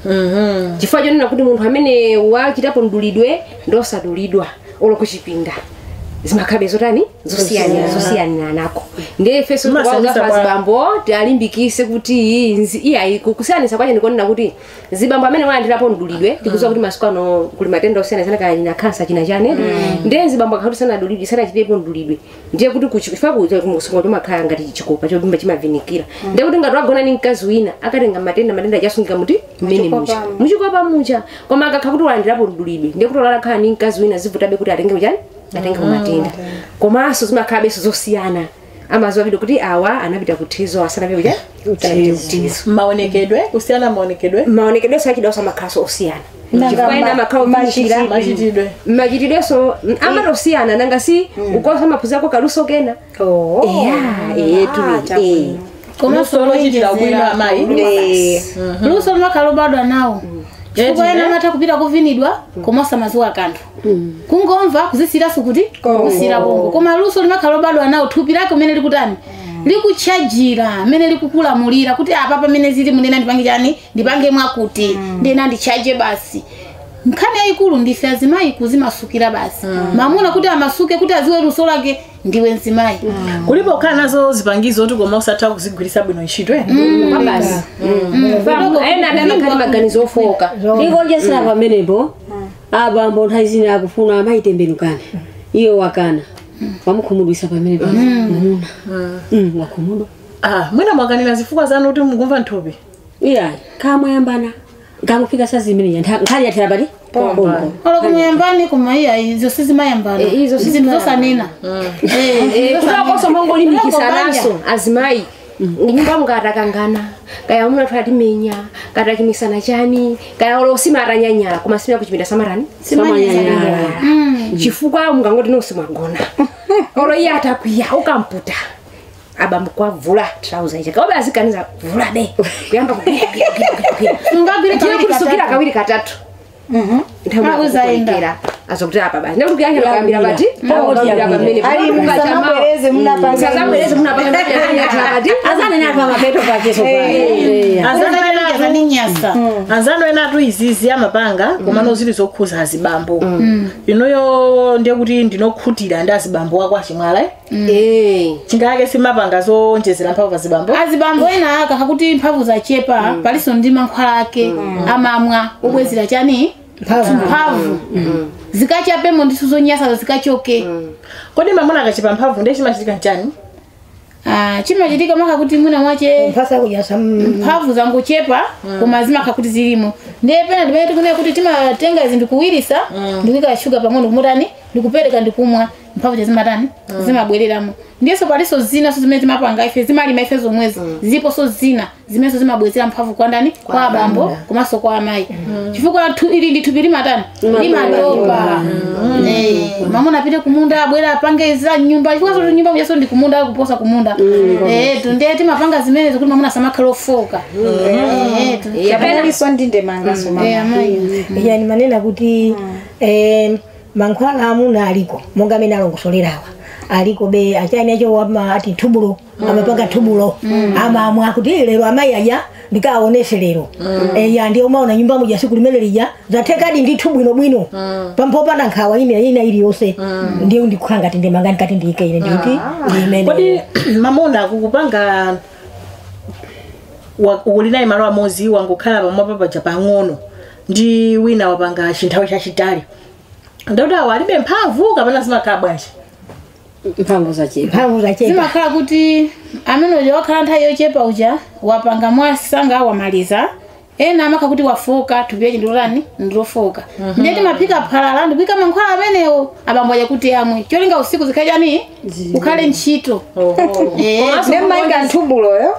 Chifukwa chonena kuti munthu amene wachitapo mdulidwe ndosadulidwa olo kuchipinda zimakhabe zotani zosiyana zosiyana nako. Ndiye ifeso twauza azibambo tialimbikise kuti iyayi kusiyanisa kwache ndikonena kuti zibambo amene walandirapo mdulidwe tikuziwa kuti masiku ano kuli matenda osiyanasiyana kaya china khansa china chane. Ndiye zibambo akhala kuti sanadulidwe sanachitepo mdulidwe ndiye kuti kuchifukwa kusunga chomakhala ngati chikopa chobimba chimavinikira. Ndiye kuti ngati wagona ni mkazi wina akatenga matenda achasungika muti mmene mucha muchikopa mucha koma akakhala kuti walandirapo mdulidwe ndiye kuti olakhala ni mkazi wina zivutabe kuti atenge chani atenge matenda. Komanso zimakhala beso zosiyana amaziwa vidu kuti awa anapita kuthizo asanape kuja maonekedwe kusiyana maonekedwe maonekedwe sachidawo amakhaso osiyana. Chifukwa ena amakhala ovinjira machitidwe machitidweso amatosiyana nanga si ukosa maphuzi ako kaluso kena. Komanso lochitira ubwino amayi. Luso lumakhala lobadwa nawo. Chifukwa ena amatha kupita kuvinidwa komanso mazuwa kanthu. Kungomva kuzisira sukuti kusira bongo. Koma luso limakhala lobadwa nawo thupi lake umene likutani likuchajira mene likukulamulira kuti apa pamene zili munena ndipange chani ndipange mwakuti ndena ndichaje basi. Nkhani yayikulu ndife azimayi kuzimasukira basi. Mamuna kuti amasuke kuti aziwe luso lake ndiwe nzimayi. Kulipo khala nazo zipangizo kuti koma usatha kuzigwiritsa bwino ntchito basi. Ena amakhala maganizo ofoka. Ndingonjezera pamenepo abambo nthawi zina akufuna amayitembenukana iye wakana wamukhumudwisa pamenepo mwamuna wakhumudwa. Mwina mwakanena zifukwa zanu kuti mukumva nthupi. Iyayi kamwayambana ngamufika sazimene nkhali yathera pati pompo. Olo kumuyambani koma iyayi izo sizimayambana. Izo zosanena. Kulakoso mongolimbikisanaso azimayi nyumba mungatakangana kaya muna twatimenya katachimisana chani kaya olo simaranyanyala koma simya kuchipinda samarani Samanyanyala. Chifukwa mungangoti nonse mwagona olo iye atakwiya ukamputa abambo kwavula trouser icha kaobe azikaniza vula be kuyamba kugwira Ungagwira kusukira kawiri katatu. Nthawi azokuti apa basi ndikuti kuyang'ana kuyambira pati kuyambira pamene Ali musamabwereze munapanga musazabwereze munapanga pati azanene anthu amapeto pacheso Azanene anzano ena atu izizi amapanga komano zili zokhuza azibambo. Inoyo ndiye kuti ndinokhutira ndi azibambo wako achimwala chingake simapanga zonjezera mphamvu azibambo. Azibambo ena aka kakuti mphamvu zachepa paliso ndi mankhwala ake amamwa obwezera chani mphamvu zikachapemo ndisu zonyasa zikachoke. Kodi mamuna akachepa mphamvu ndiye chimachitika nchani? Chimachitika maka kuti mwina mwache Mphasa kunyasa mphamvu zangochepa koma zimakha kuti zilimo. Ndiye pena ndimene tikunena kuti timatenga zinthu kuwirisa ndikuyika shuga pang'ono kumutani ndikupereka ndikumwa mphamvu zimatani zimabwereramo. Ndiyeso paliso zina so zimene zimapanga ife zimalima ife zomwezi ziponso zina zimenso zimabwezera mphamvu kwa ndani kwa abambo komanso kwa amayi chifukwa ili ndi thupi limatani limatopa. Mamuna apite kumunda abwera apange za nyumba chifukwa so nyumba mujaso ndi kumunda kuposa kumunda tunde timapanga zimene zikuti mamuna samakhala ofoka. Kapena ndinde mangaso mama. Yani manena kuti mankhwala amuna aliko monga amene alongosolerawa aliko be achani acho ama ati thubulo amapanga thubulo ama amwa kuti lero amayi aja ndikaonese lero ya ndiye umaona nyumba muja siku limene lija zathekadi ndithu bwinobwino pampopanda nkhawa ine ina iliyonse ndiye ndikukhala ngati ndemanga ndikati ndiyike ine ndikuti ndimene. Kodi mamuna kukupanga uli naye malo amozi wangokhala pamwamba paja pang'ono ndi wina wapanga chinthawi chachitali ndauti awo alibe mphamvu kapena zimakhala bwanji? Mphamvu zachepa. Mphamvu zachepa. Zimakhala kuti amene uja wakhala nthawi yochepa uja wapanga mwasanga wamaliza ena amakha kuti wafoka thupi ndilotani ndilofoka ndiye timaphika phalala ndikuyika mankhwala amenewo abambo aja kuti amwe cholinga usiku zikhale chani ukhale ntchito. Nemainga nthubuloyo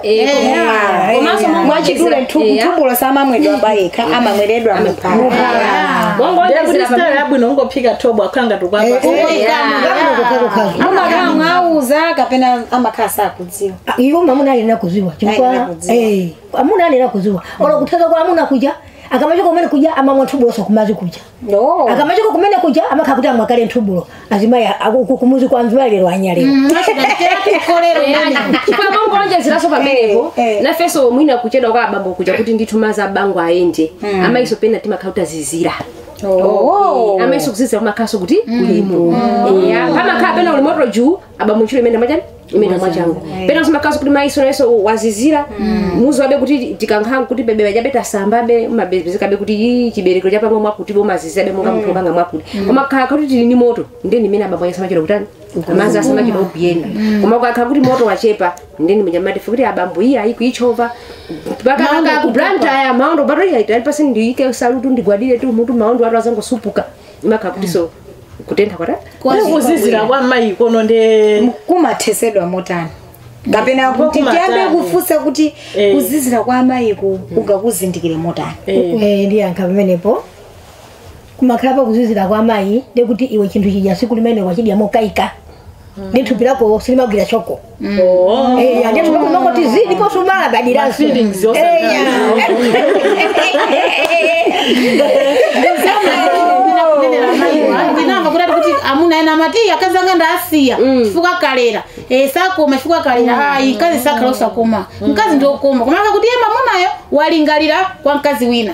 mwachidule nthubulo samamwedwa bayekha amamweredwa muphala. Ndekuti yabwino ungophika thobo akhala ngati ukwapa mwauza kapena amakhala sakudziwa. Iwo mamuna alina kuziwa chifukwa amuna alina kuziwa olo kuthaza kwa amuna kuja akamachoko kumene kuja amamwa nthubulo so kumazi kuja akamachoko kumene kuja amakhala kuti amwakale nthubulo azimayi kumuzi kwa mzimayi lero anyalero chifukwa mongonjezeraso pamenepo nafeso mwina kuchedwa kwa abambo kuja kuti ndithu mazi abango ayende amayiso pena timakhala kuti azizira. Amayiso kuzizira kumakhaso kuti kulimo pamakhala pena uli moto juu abambo ntchito imene mwachani imene mwachangu pena zimakhaso kuti mayiso nayenso wazizira muzi wabe kuti tikankhala kuti bebe bajabe tasambabe umabezekabe kuti chiberekero chapamwe mwakuti bomazizira be monga munthu wopanga mwakuti koma khala kuti tili ni moto ndiye ndimene abambo asamachita kutani amazi asamachita ukuyenda koma ukakhala kuti moto wachepa ndiye ndimati kuti abambo iye ayikuichova pakanga kublanta aya maondo bato yaita pasi ndiyike salutu ndigwadire tu mutu maondo atu azangosupuka imakhala kuti so kutentha kwata kuzizira kwa mayi kono nde kumathesedwa motani kapena kuti tiyambe kufunsa kuti kuzizira kwa amayiku ungakuzindikire motani. Ndiyankha pamenepo kumakhala pa kuzizira kwa amayi ndekuti iwe chinthu chija siku limene wachidya mokaika ndi thupi lako silimagwira choko. Ndiye thupi lako mangoti zidi poso malabadiranso. Ndinamva kuti kuti amuna ena amati akazanga ndasiya chifukwa kalera sakoma chifukwa kalera ayi mkazi sakhala osakoma mkazi ndiokoma koma kuti iye mamunayo walingalira kwa mkazi wina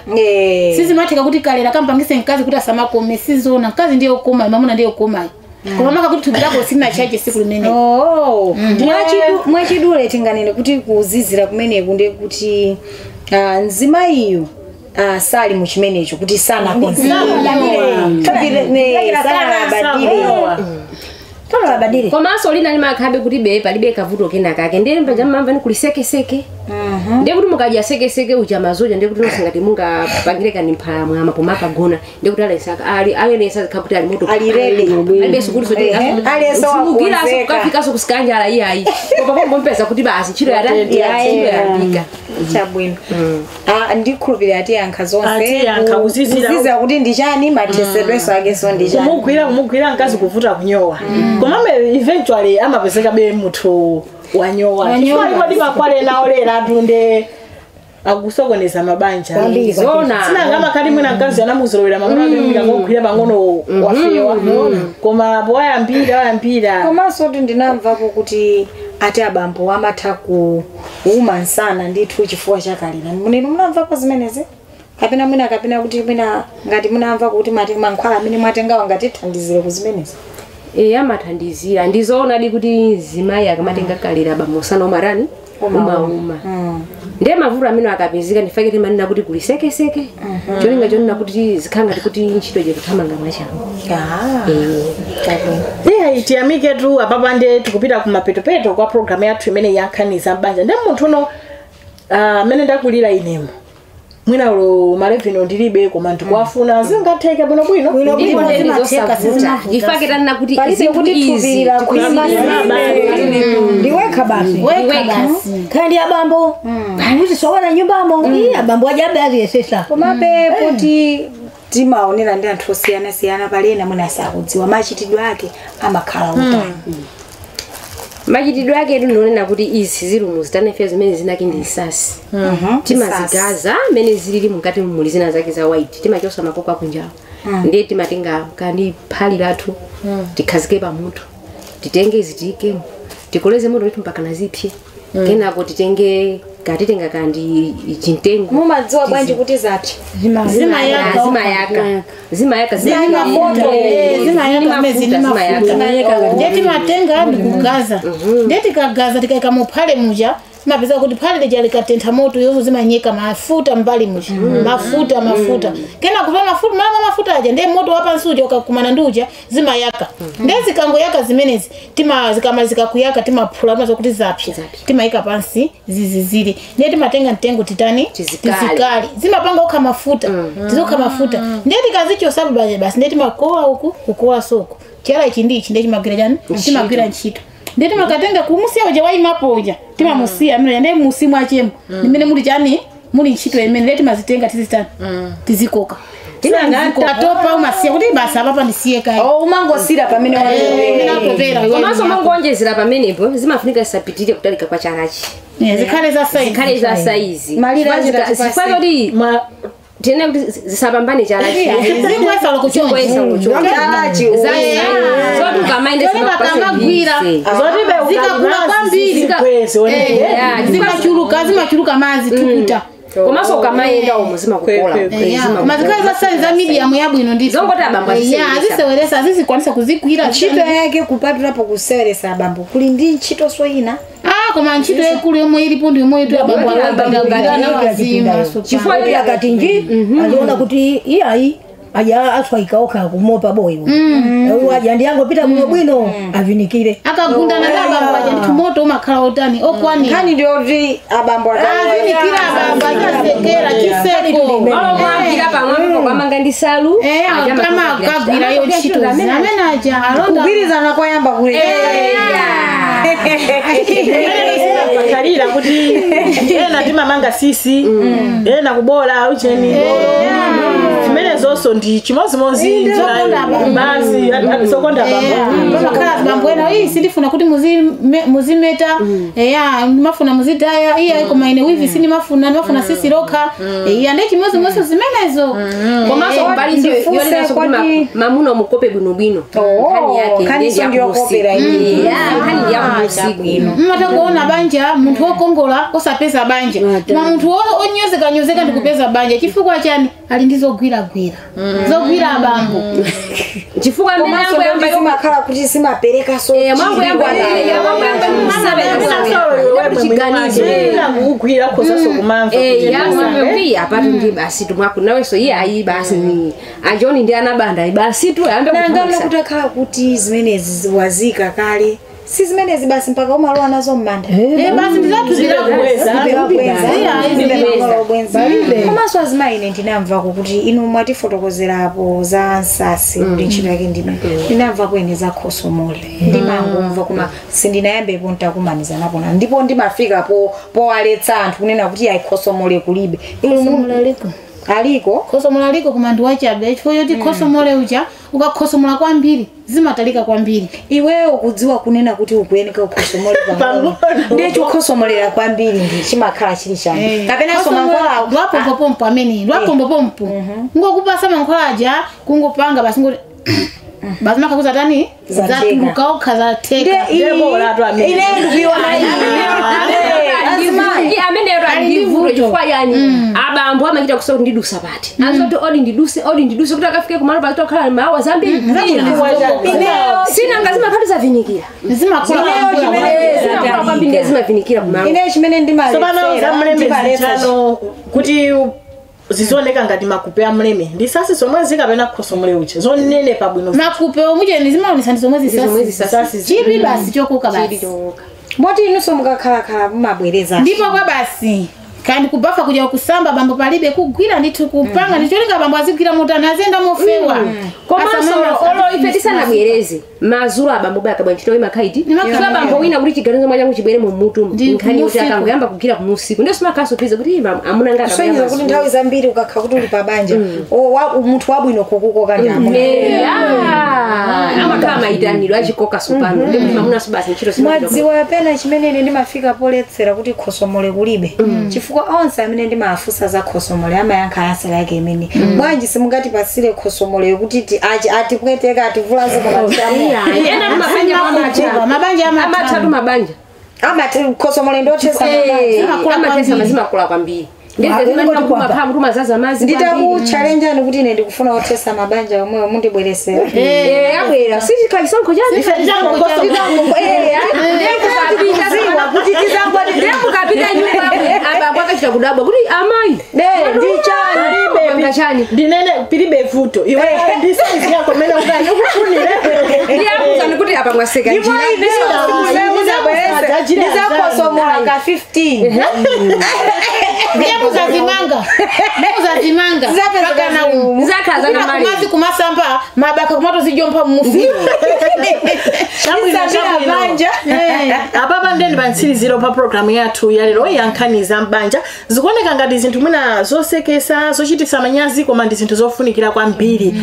sizimatheka kuti kalera kampangise mkazi kuti asamakome sizona mkazi ndiye okoma mamuna ndiye okomayo koma maka kuti thupi lako silina chache siku limene. Mwachidule tinganene kuti kuzizira kumeneku ndiye kuti nzimayiyo sali muchimenecho kuti sana konzekera komanso lina limakhabe kuti be palibe kavuto kena kake ndiye mpaja mmamva ni kuli sekeseke ndiye kuti mukadya sekeseke uja mazoja ndiye kuti nosingati mungapangire kani mphala mwama pomapagona ndiye kuti alenesa kuti ali moto alibe sukulu sote alesa kukafikaso kusikanjala iyayi koma pombompeza kuti basi ntchito yatayambika chabwino. Ndikhulupirira atiyankha zonse kuzizira kuti ndi chani mathesedweso akeso ndi chani kumugwira mkazi kuvuta kunyowa koma eventually amapezeka be munthu wanyowa chifukwa ndipo makwale nawo lera anthu nde akusokoneza mabanja sinanga amakhati mwina mkazi anamuzolowera mamuna ake kugwira pang'ono wafewa koma powayambira komanso kuti ndinamvapo kuti ati abambo amatha kuuma nsana ndithu chifukwa chakalera munenu munamvapo zimenezi kapena mwina kapena kuti mwina ngati munamva kuti mankhwala amene mwatengawo ngatithandizire kuzimenezi. Amathandizira ndizoonadi kuti zimayi akamatenga kalera abambo sana umarani umauma ndiye mavuto amene akapezeka ndifake timanena kuti kuli sekeseke cholinga chonena kuti zikhala ngati kuti ntchito ikuthamanga mwachangu. Iya tiyamike tu apapa ndiye tikupita kumapetopeto kwa programu yathu imene yankhaniza mbanja ndiye munthu uno amene ndakulira inemo Mwina ulo mareveno ndilibe koma ndikuwafuna zingatheke bwino bwino. Ndipo ndeni zosavuta. Ifake tanena kuti Palibe zinthu kuti izi thupi lakhwima. Ndiwekha basi. Wekha basi. Kandi abambo aluzisowana nyumbamo. Iye abambo ajabe aziyesesa. Komabe poti timaonera ndi anthu osiyanasiyana, pali ena mwina sakudziwa machitidwe ake amakhala utani. Machitidwe ake ndinonena kuti izi zilumu zitanefe zimene zinaki ndi nsasi. Timazigaza mmene zilili mukati muli zina zake za white, timachosa makoko akunjawo, ndiye timatenga kandi phali lathu, tikhazike pamutu, titenge izi tiyikemo, tikoleze moto kuti mpaka nazipye. Kenako titenge katitenga kandi chimtengo. Mumadziwa bwanji kuti zapsa? Zimayaka. Zimayaka, zimayaka. Zimayaka. Zimayaka mezi Zimayaka. Mafuta. Ndiye timatenga ndikugaza, ndiye tikagaza tikaika muphale muja, mapeza kuti phale lija likatentha moto yozo zimanyeka mafuta mbali muja, mafuta mafuta. Kena kupa mafuta mama mafuta aja, ndiye moto wapansi uja ukakumana ndi uja zimayaka. Ndiye zikangoyaka zimenezi, tima zikamalizika kuyaka timaphula mazo kuti zapsa. Zapsa. Timayika pansi ziziziri, ndiye timatenga mtengo titani? Tizikali. Tizikali. Zimapanga okha mafuta, tizokha mafuta. Ndiye tikazichosapo basi, ndiye timakowa uku, kukowa soko chala ichi ndi ichi, ndiye chimagwira chani? Chimagwira ntchito. Ndiye timakatenga kumusiya uja wayimapo uja, timamusiya amene, ndiye musimu achemo nimene muli chani, muli ntchito imene. Ndiye timazitenga tizitani? Tizikoka. Atopa umasiya kuti basi apapa ndisiye kayi. Oh, umangosira pamene Imene atopera iwe. Komanso mangonjezera pamenepo, zimafunika zisapitire kutalika kwa chalachi. Zikhale za size. Zikhale za saizi. Malire achita tipasi. Zifika kuti tene kuti zisapambane chalachi. Zingwesa lokuchonja. Zingwesa lokuchonja. Chalachi. Zoti ukamaende Zoti Zotibe Zikakula kwambiri. Zimachuluka, zimachuluka mazi tukuta. Komanso ukamayenda umo zimakukola. Koma zikhale za size za medium yabwino ndithu. Zongoti abambo aziseweresa. Aziseweresa, azizikwanisa kuzigwira. Ntchito yake kupatulapo kuseweresa abambo kuli ndi ntchito soyina? Ah, koma ntchito yaikulu yomwe ilipo ndi yomwe itu abambo alazima. Chifukwa Kuti akati nji aziona kuti iyayi aja aswaika okha kumopa boyo uyu aja ndiyangopita bwino bwino avinikire. Akagundana ndi abambo aja ndithu moto umakhala otani okwanira. Nkhani ndiyoti abambo Avinikira abambo achasekera chiseko. Malo mwambira pamwambo kwamanga ndi salu. Amakagwira yo ntchito amene aja alonda. Kugwirizana kwayamba kule. Pakalira kuti ena timamanga sisi, ena kubola ucheni zimene zonso ndi chimozimozi basi zokonda bambo. Pamakhala abambo ena, iyi sindifuna kuti muzimeta, eya ndimafuna muzidaya, iya koma ine weave sindimafuna, ndimafuna sisi lokha, iya ndi chimozimozi zimenezo. Komanso mbali Ndifunse yonenaso kuti mamuna mukope bwinobwino. Oh, Nkhani nkhani yake ndiyokopera iyi. Nkhani ndiyakuusiku. Mmata kuona banja munthu wokongola osapeza banja, ma munthu onyozeka nyozeka ndikupeza banja. Chifukwa chani? Ali ndi zogwiragwira, zogwira abambo. Chifukwa mmene Komanso angoyamba ndoti zimakhala kuti zimapereka so Eh, mwangu yamba chiganizo. Kugwira khozaso kumamva. Yamwe apatu ndi basi tumwako nawenso iye ayi basi ni anjoni ndi anabanda basi tu ayambe nangana kutulutsa. kuti akhala kuti zimenezi wazika kale, si zimenezi basi mpaka umalowa nazo m'manda. Basi ndizatuzira. Komanso azimayi, ine ndinamvako kuti inu mwatifotokozerapo za nsasi kuti ntchito yake ndime, ndinamvako ine za khosomole, ndimangomva koma sindinayambepo ntakumaniza napona, ndipo ndimafika powaletsa anthu kunena kuti ayi, khosomole kulibe. Inu aliko? Khosomola aliko koma ndi wachabe, chifukwa choti khosomole uja ukakhosomola kwambiri zimatalika kwambiri. Iweyo ukudziwa kunena kuti ukuyeneka ukhosomole pang'ono, ndiye chokhosomolera kwambiri ndi chimakhala chili chani kapenanso mankhwala? Lwapompopompo amene lwapompopompo ngokupasa mankhwala aja kungopanga basi ngoti basi makhakuza tani. Zateka. Zatuluka okha, zateka. Ine ndikuiona. Ameneyo ali ndi vuto chifukwa yani abambo amachita kusa kuti ndidusa pati azoti odi ndiduse, odi ndiduse kuti akafike kumalo pazitokhala mawa zambiri sinanga zimakhati zavinikira. Zimakula. Zimakula kwambiri ndiye zimavinikira kumalo. Ine chimene Tsopano za mleme ndimaletsa zitano kuti zizioneka ngati makupe a mleme ndi sasi zomwe zikapena khosomole uche zonenepa bwino. Makupe omucheni zimaonesa ndi zomwe zomwe zisasi zisasi. Chipi basi chokoka basi. Moti inunso mukakhalakhala mumabwereza? Ndipo kwa basi Kandi kubafa kuja kusamba bambo palibe kugwira ndithu kupanga ndicholinga bambo azigwira mutani azenda mofewa. Komanso olo ife tisanabwereze mazulu abambo baka bwanchito imakaidi kwa bambo wina kuti chiganizo mwanyangu chibwere mu mutu nkhani yoti akangoyamba kugwira kumusiku ndiyo simakaso piza kuti amuna ngaka kusonyeza kuti nthawi zambiri ukakha kuti uli pabanja munthu wabwino kukukoka ndi amuna amakhala maitanidwe achikoka sopano ndi kuti mamuna basi ntchito mwadziwa pena chimene ine ndimafika poletsera kuti khosomole kulibe chifukwa onse amene ndimafunsa za khosomole amayankha ansala yake imene bwanji simungatipasire khosomole kuti atipweteka ativulaze mabanja amatatu mabanja amati khosomole ndothesa amatesa mazima kula kwambiri nditakuchalenjani kuti ine ndikufuna othesa mabanja omwewo mundibweresera abwera sichikalisonkho mukapita nyumba abambo akachita kudabwa kuti amayi ndichani ndinene pilibe vuto iwe ndi size yako mene ukani ukufunire ndiyakuzani kuti apa mwaseka njira ndizakhosomola ka 15 ndiye muzazimanga muzazimanga pakana muzakhaza na mali kumazi kumasamba mabaka kumatozijompa mumufi manja apapa ndeni pantsiriziro pa programu yathu ya lero yankhani za mbanja zikuoneka ngati zinthu mwina zosekesa zochititsa manyazi koma ndi zinthu zofunikira kwambiri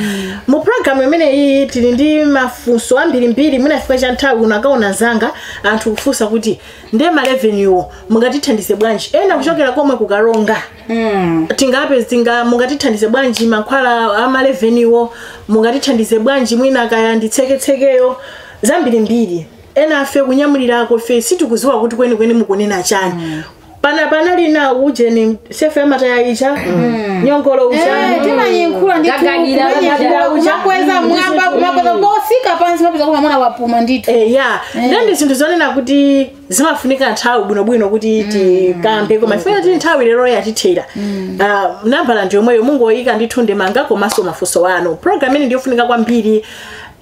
mu programu imeneyi tili ndi mafunso ambirimbiri mwina chifukwa cha nthawi unakaona zanga anthu kufunsa kuti nde ma revenue mungatithandize bwanji ena kuchokera komwe kukalonga tingape tinga mungatithandize bwanji mankhwala ama revenue mungatithandize bwanji mwina kaya nditseketsekeyo zambirimbiri ena afe kunyamulirako fe sitikuziwa kuti kwenikweni mukunena chani pana panali na ujeni sefe amataya icha nyongolo ucha timanyenkhula ndithumakweza mwamba kumakweza posika pansi mapeza kuma mwana wapuma ndithu ya ndi zinthu zonena kuti zimafunika nthawi bwinobwino kuti tikambe koma ifuna tili nthawi lero yatithera nambala ndi yomweyo mungoyika ndithu ndemanga komanso mafunso anu programu ini ndiyofunika kwambiri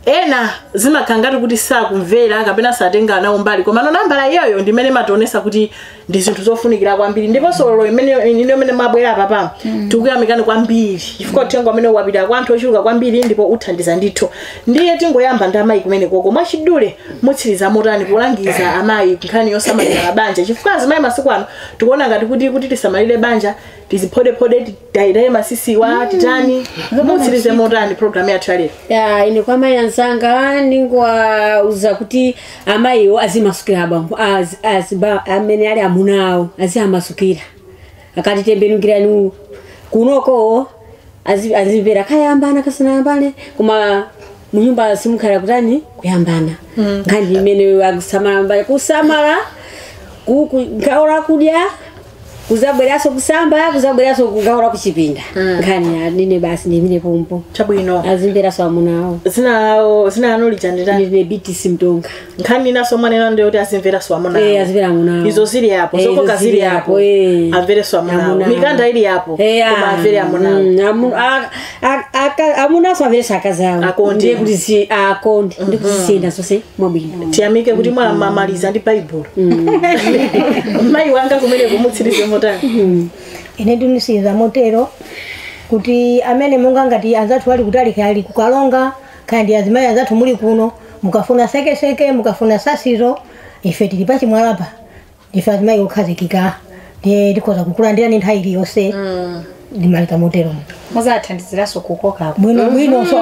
ena zimakhala ngati kuti sakumvera kapena satenga nawo mbali koma no nambala iyoyo ndimene mationesa kuti ndi zinthu zofunikira kwambiri ndiponso lero imene ine imene mabwera apapa tikuyamikani kwambiri chifukwa uthenga umene wapita kwa anthu ochuluka kwambiri ndipo uthandiza ndithu ndiye tingoyamba ndi amayi kumene koko mwachidule mutsiriza motani kulangiza amayi nkhani yosamalira mabanja chifukwa azimayi masiku ano tikuona ngati kuti tisamalire banja tiziphodephode titayitaye masisiwa titani mutsirize motani programu yathu yalero ya ine kwa mayi anzanga ndingowauza kuti amayiwo azimasukira abambo amene ali amuna awo aziamasukira akati tembenukirani kunoko azimvera kayambana kasanayambane koma munyumba simukhala kutani kuyambana nkhani imene akusamala kusamala kugaula kudya kuzabweraso kusamba kuzabweraso kugaula kuchipinda nkhani nine basi ndimine pompo chabwino azimveraso amunawo zina anu lichandira ndine BTC Mtonga nkhani inaso mwanena ndiyo kuti azimveraso amunawo azimvera amunawo izo zili apo zokoka zili apo amvereso amunawo mikanda ili apo koma amvere amunawo amunaso amvereso akazawo ndiye kuti akonde ndi kuzisiyenda zonse mwabwino tiyamike kuti mwamaliza ndi Baibulo mayi wanga kumene kumutsirize motani ine ndinisiza motero kuti amene monga ngati anzathu ali kutali ali kukalonga kandi azimayi anzathu muli kuno mukafuna sekeseke mukafuna sasizo ife tili pachimwalapa ife azimayi okhazikika ndiye tikhoza kukulandirani nthawi iliyonse ndimalika motero muzathandiziraso kukoka bwino bwino so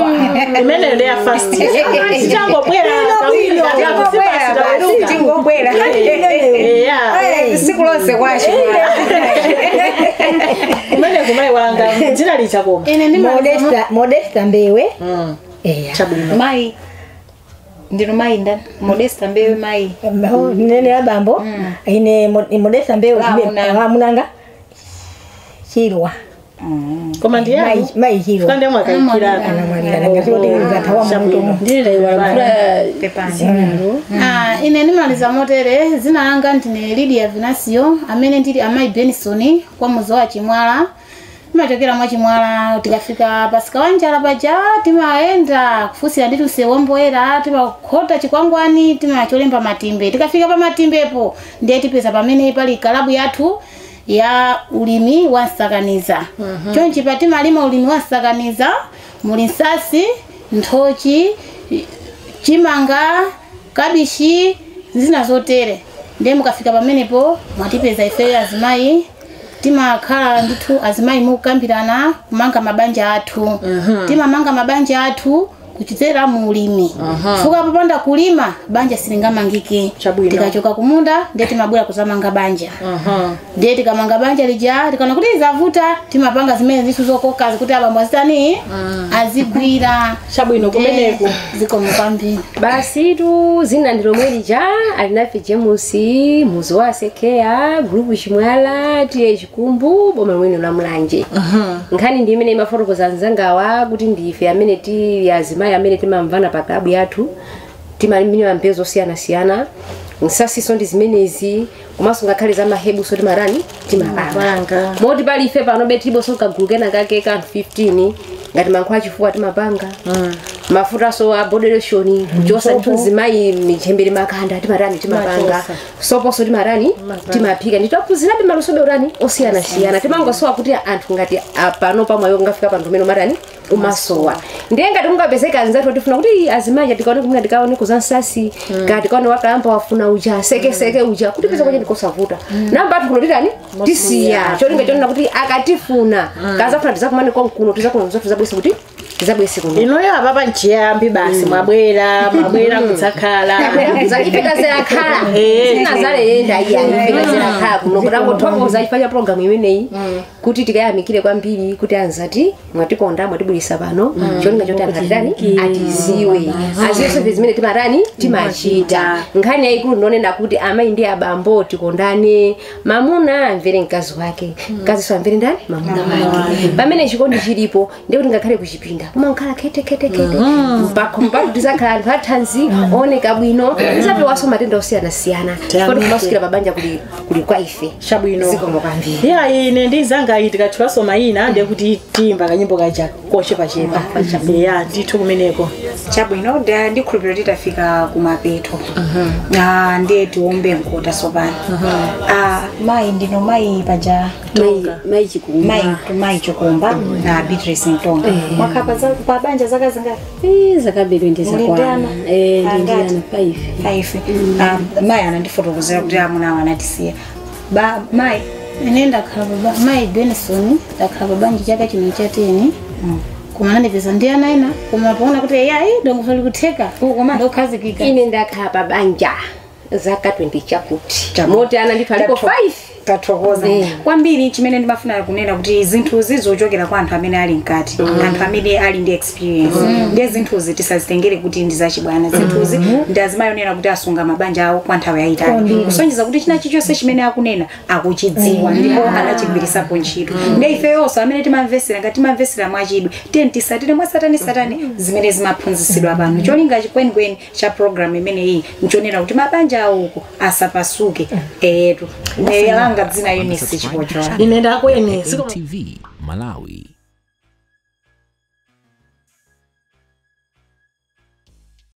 imene ndi ya fast tichangobwera tingobwera siku lonse kwacho kumene kumayi wanga dzina lichakoma Modesta Mbewe chabwino mayi ndino mayi ndani Modesta Mbewe mayi nene la bambo ine Modesta Mbewe lamunanga Chilwa koma ndi yanu mayi Chilwa kandi mwakaikira ine ndimaliza motere zina langa ndine Lydia Venasio amene ndili amayi Benson kwa muzi wa Chimwala timachokera mwa Chimwala tikafika pasika wanjala paja timayenda kufusira nditu sewomboera timakhota chikwangwani timacholemba matimbe tikafika pa matimbepo ndiye tipeza pamene pali kalabu yathu Ya ulimi wa nsakaniza. Chonchi patimalima ulimi wa nsakaniza muli nsasi, nthochi, chimanga, kabishi zina zotere. Ndiye mukafika pamenepo mwatipeza ife azimayi timakhala ndithu azimayi mukambirana kumanga mabanja athu. Timamanga mabanja athu kuchitera mu ulimi. Fuka popanda kulima banja silingamangike. Tikachoka kumunda ndiye timabwera kuzamanga banja. Ndiye tikamanga banja lija tikana kuti zavuta timapanga zimene zisu zokoka zikuti abambo azitani azigwira. Chabwino kumeneko zikomo kwambiri. Basi tu zina ndilo lija alinafe James muzo wa Sekea group Chimwala tiye Chikumbu boma mwene la Mulanje. Nkhani ndi imene imafotokoza nzangawa kuti ndife amene ti azimayi amene timamvana pa klabu yathu timalima mbewu zosiyana-siyana nsasiso ndi zimenezi komanso ngakhale za mahebu so timarani timapanga moti pali ife pano betibo kagulu kena kake ka 15 ngati mankhwala chifuwa timapanga mafuta so a body lotion kuchosa mthunzi michembere makanda timarani timapanga soposo timarani timaphika nditophunzirabe malusobe urani osiyana-siyana timangosowa kuti anthu ngati apano pamwayo ngafika panthu mene umarani umasowa ndiye ngati mungapezeka anzathu tifuna kuti azimayi tikaone kumene tikaone kuzansasi ngati tikaone wakalamba wafuna uja sekeseke uja kuti peza kwaje ndikosavuta namba athu kuno titani tisiya cholinga chonena kuti akatifuna kazafuna tizakumane konkuno tizakuno tizabwese kuti tizabwese kuno inoyo apapa nchiyambi basi mwabwera mwabwera kudzakhala ifika zerakhala sinazaleyenda iya ifika zerakhala kuno kutangothokoza chifukwa cha programu imeneyi kuti tikayamikire kwambiri kuti anzati mwatikonda mwatibwirisa pano cholinga choti anthu atitani atiziwe aziwenso zimene timatani timachita. Nkhani yayikulu ndonena kuti amayi ndi abambo tikondane mamuna amvere mkazi wake mkazinso amvere ndani mamuna wake pamene chikondi chilipo ndiye kuti ngakhale kuchipinda kumakhala khete khete khete mpaka mpaka tizakhala anthu athanzi ooneka bwino tizapewanso matenda osiyanasiyana chifukwa kumasukira pabanja kuli kwa ife. Chabwino zikomo kwambiri. Ya ine ndizanga iyi tikathiwaso mayina ndiye kuti timba kanyimbo kaja kochepachepa ya ndithu kumeneko. Chabwino ndikhulupirira kuti tafika kumapeto. Ndiye tiombe mkota sopano. Mayi ndino mayi paja mayi Chikumba mayi Chikumba na Beatrice Ntonga. Mwakapa pa banja zaka zingati? Zakabiri ndizakwana. Ndiyana 5. 5. Mayi anandifotokozera kuti amuna wanatisiya. Ba mayi ine ndakhala baba mayi Benson ndakhala baba chaka chino cha 10. Koma ndipeza ndi ana ena koma poona kuti yayi ndongofali kutheka koma ndokhazikika. Ine ndakhala pabanja zaka 20 chakuti moti ana ndithu aliko 5. Tathokoza kwambiri. Chimene ndimafuna kunena kuti zinthuzi zochokera kwa anthu amene ali mkati, anthu amene ali ndi experience, ndiye zinthuzi tisazitengere kuti ndi zachibwana. Zinthuzi ndi azimayonera kuti asunga mabanja awo kwa nthawi yayitali, kusonyeza kuti china chilichonse chimene akunena akuchidziwa ndipo anachigwirisapo ntchito. Ndiye ifeyonso amene timamvesera ngati timamvesera mwachidwi tiye tisatire mwasatani satani zimene zimaphunzitsidwa pano. Cholinga chikwenikweni cha program imeneyi nchonena kuti mabanja awoko asapasuke. Etu langa dzina Eunice Chipochola. Ine ndakweni TV Malawi.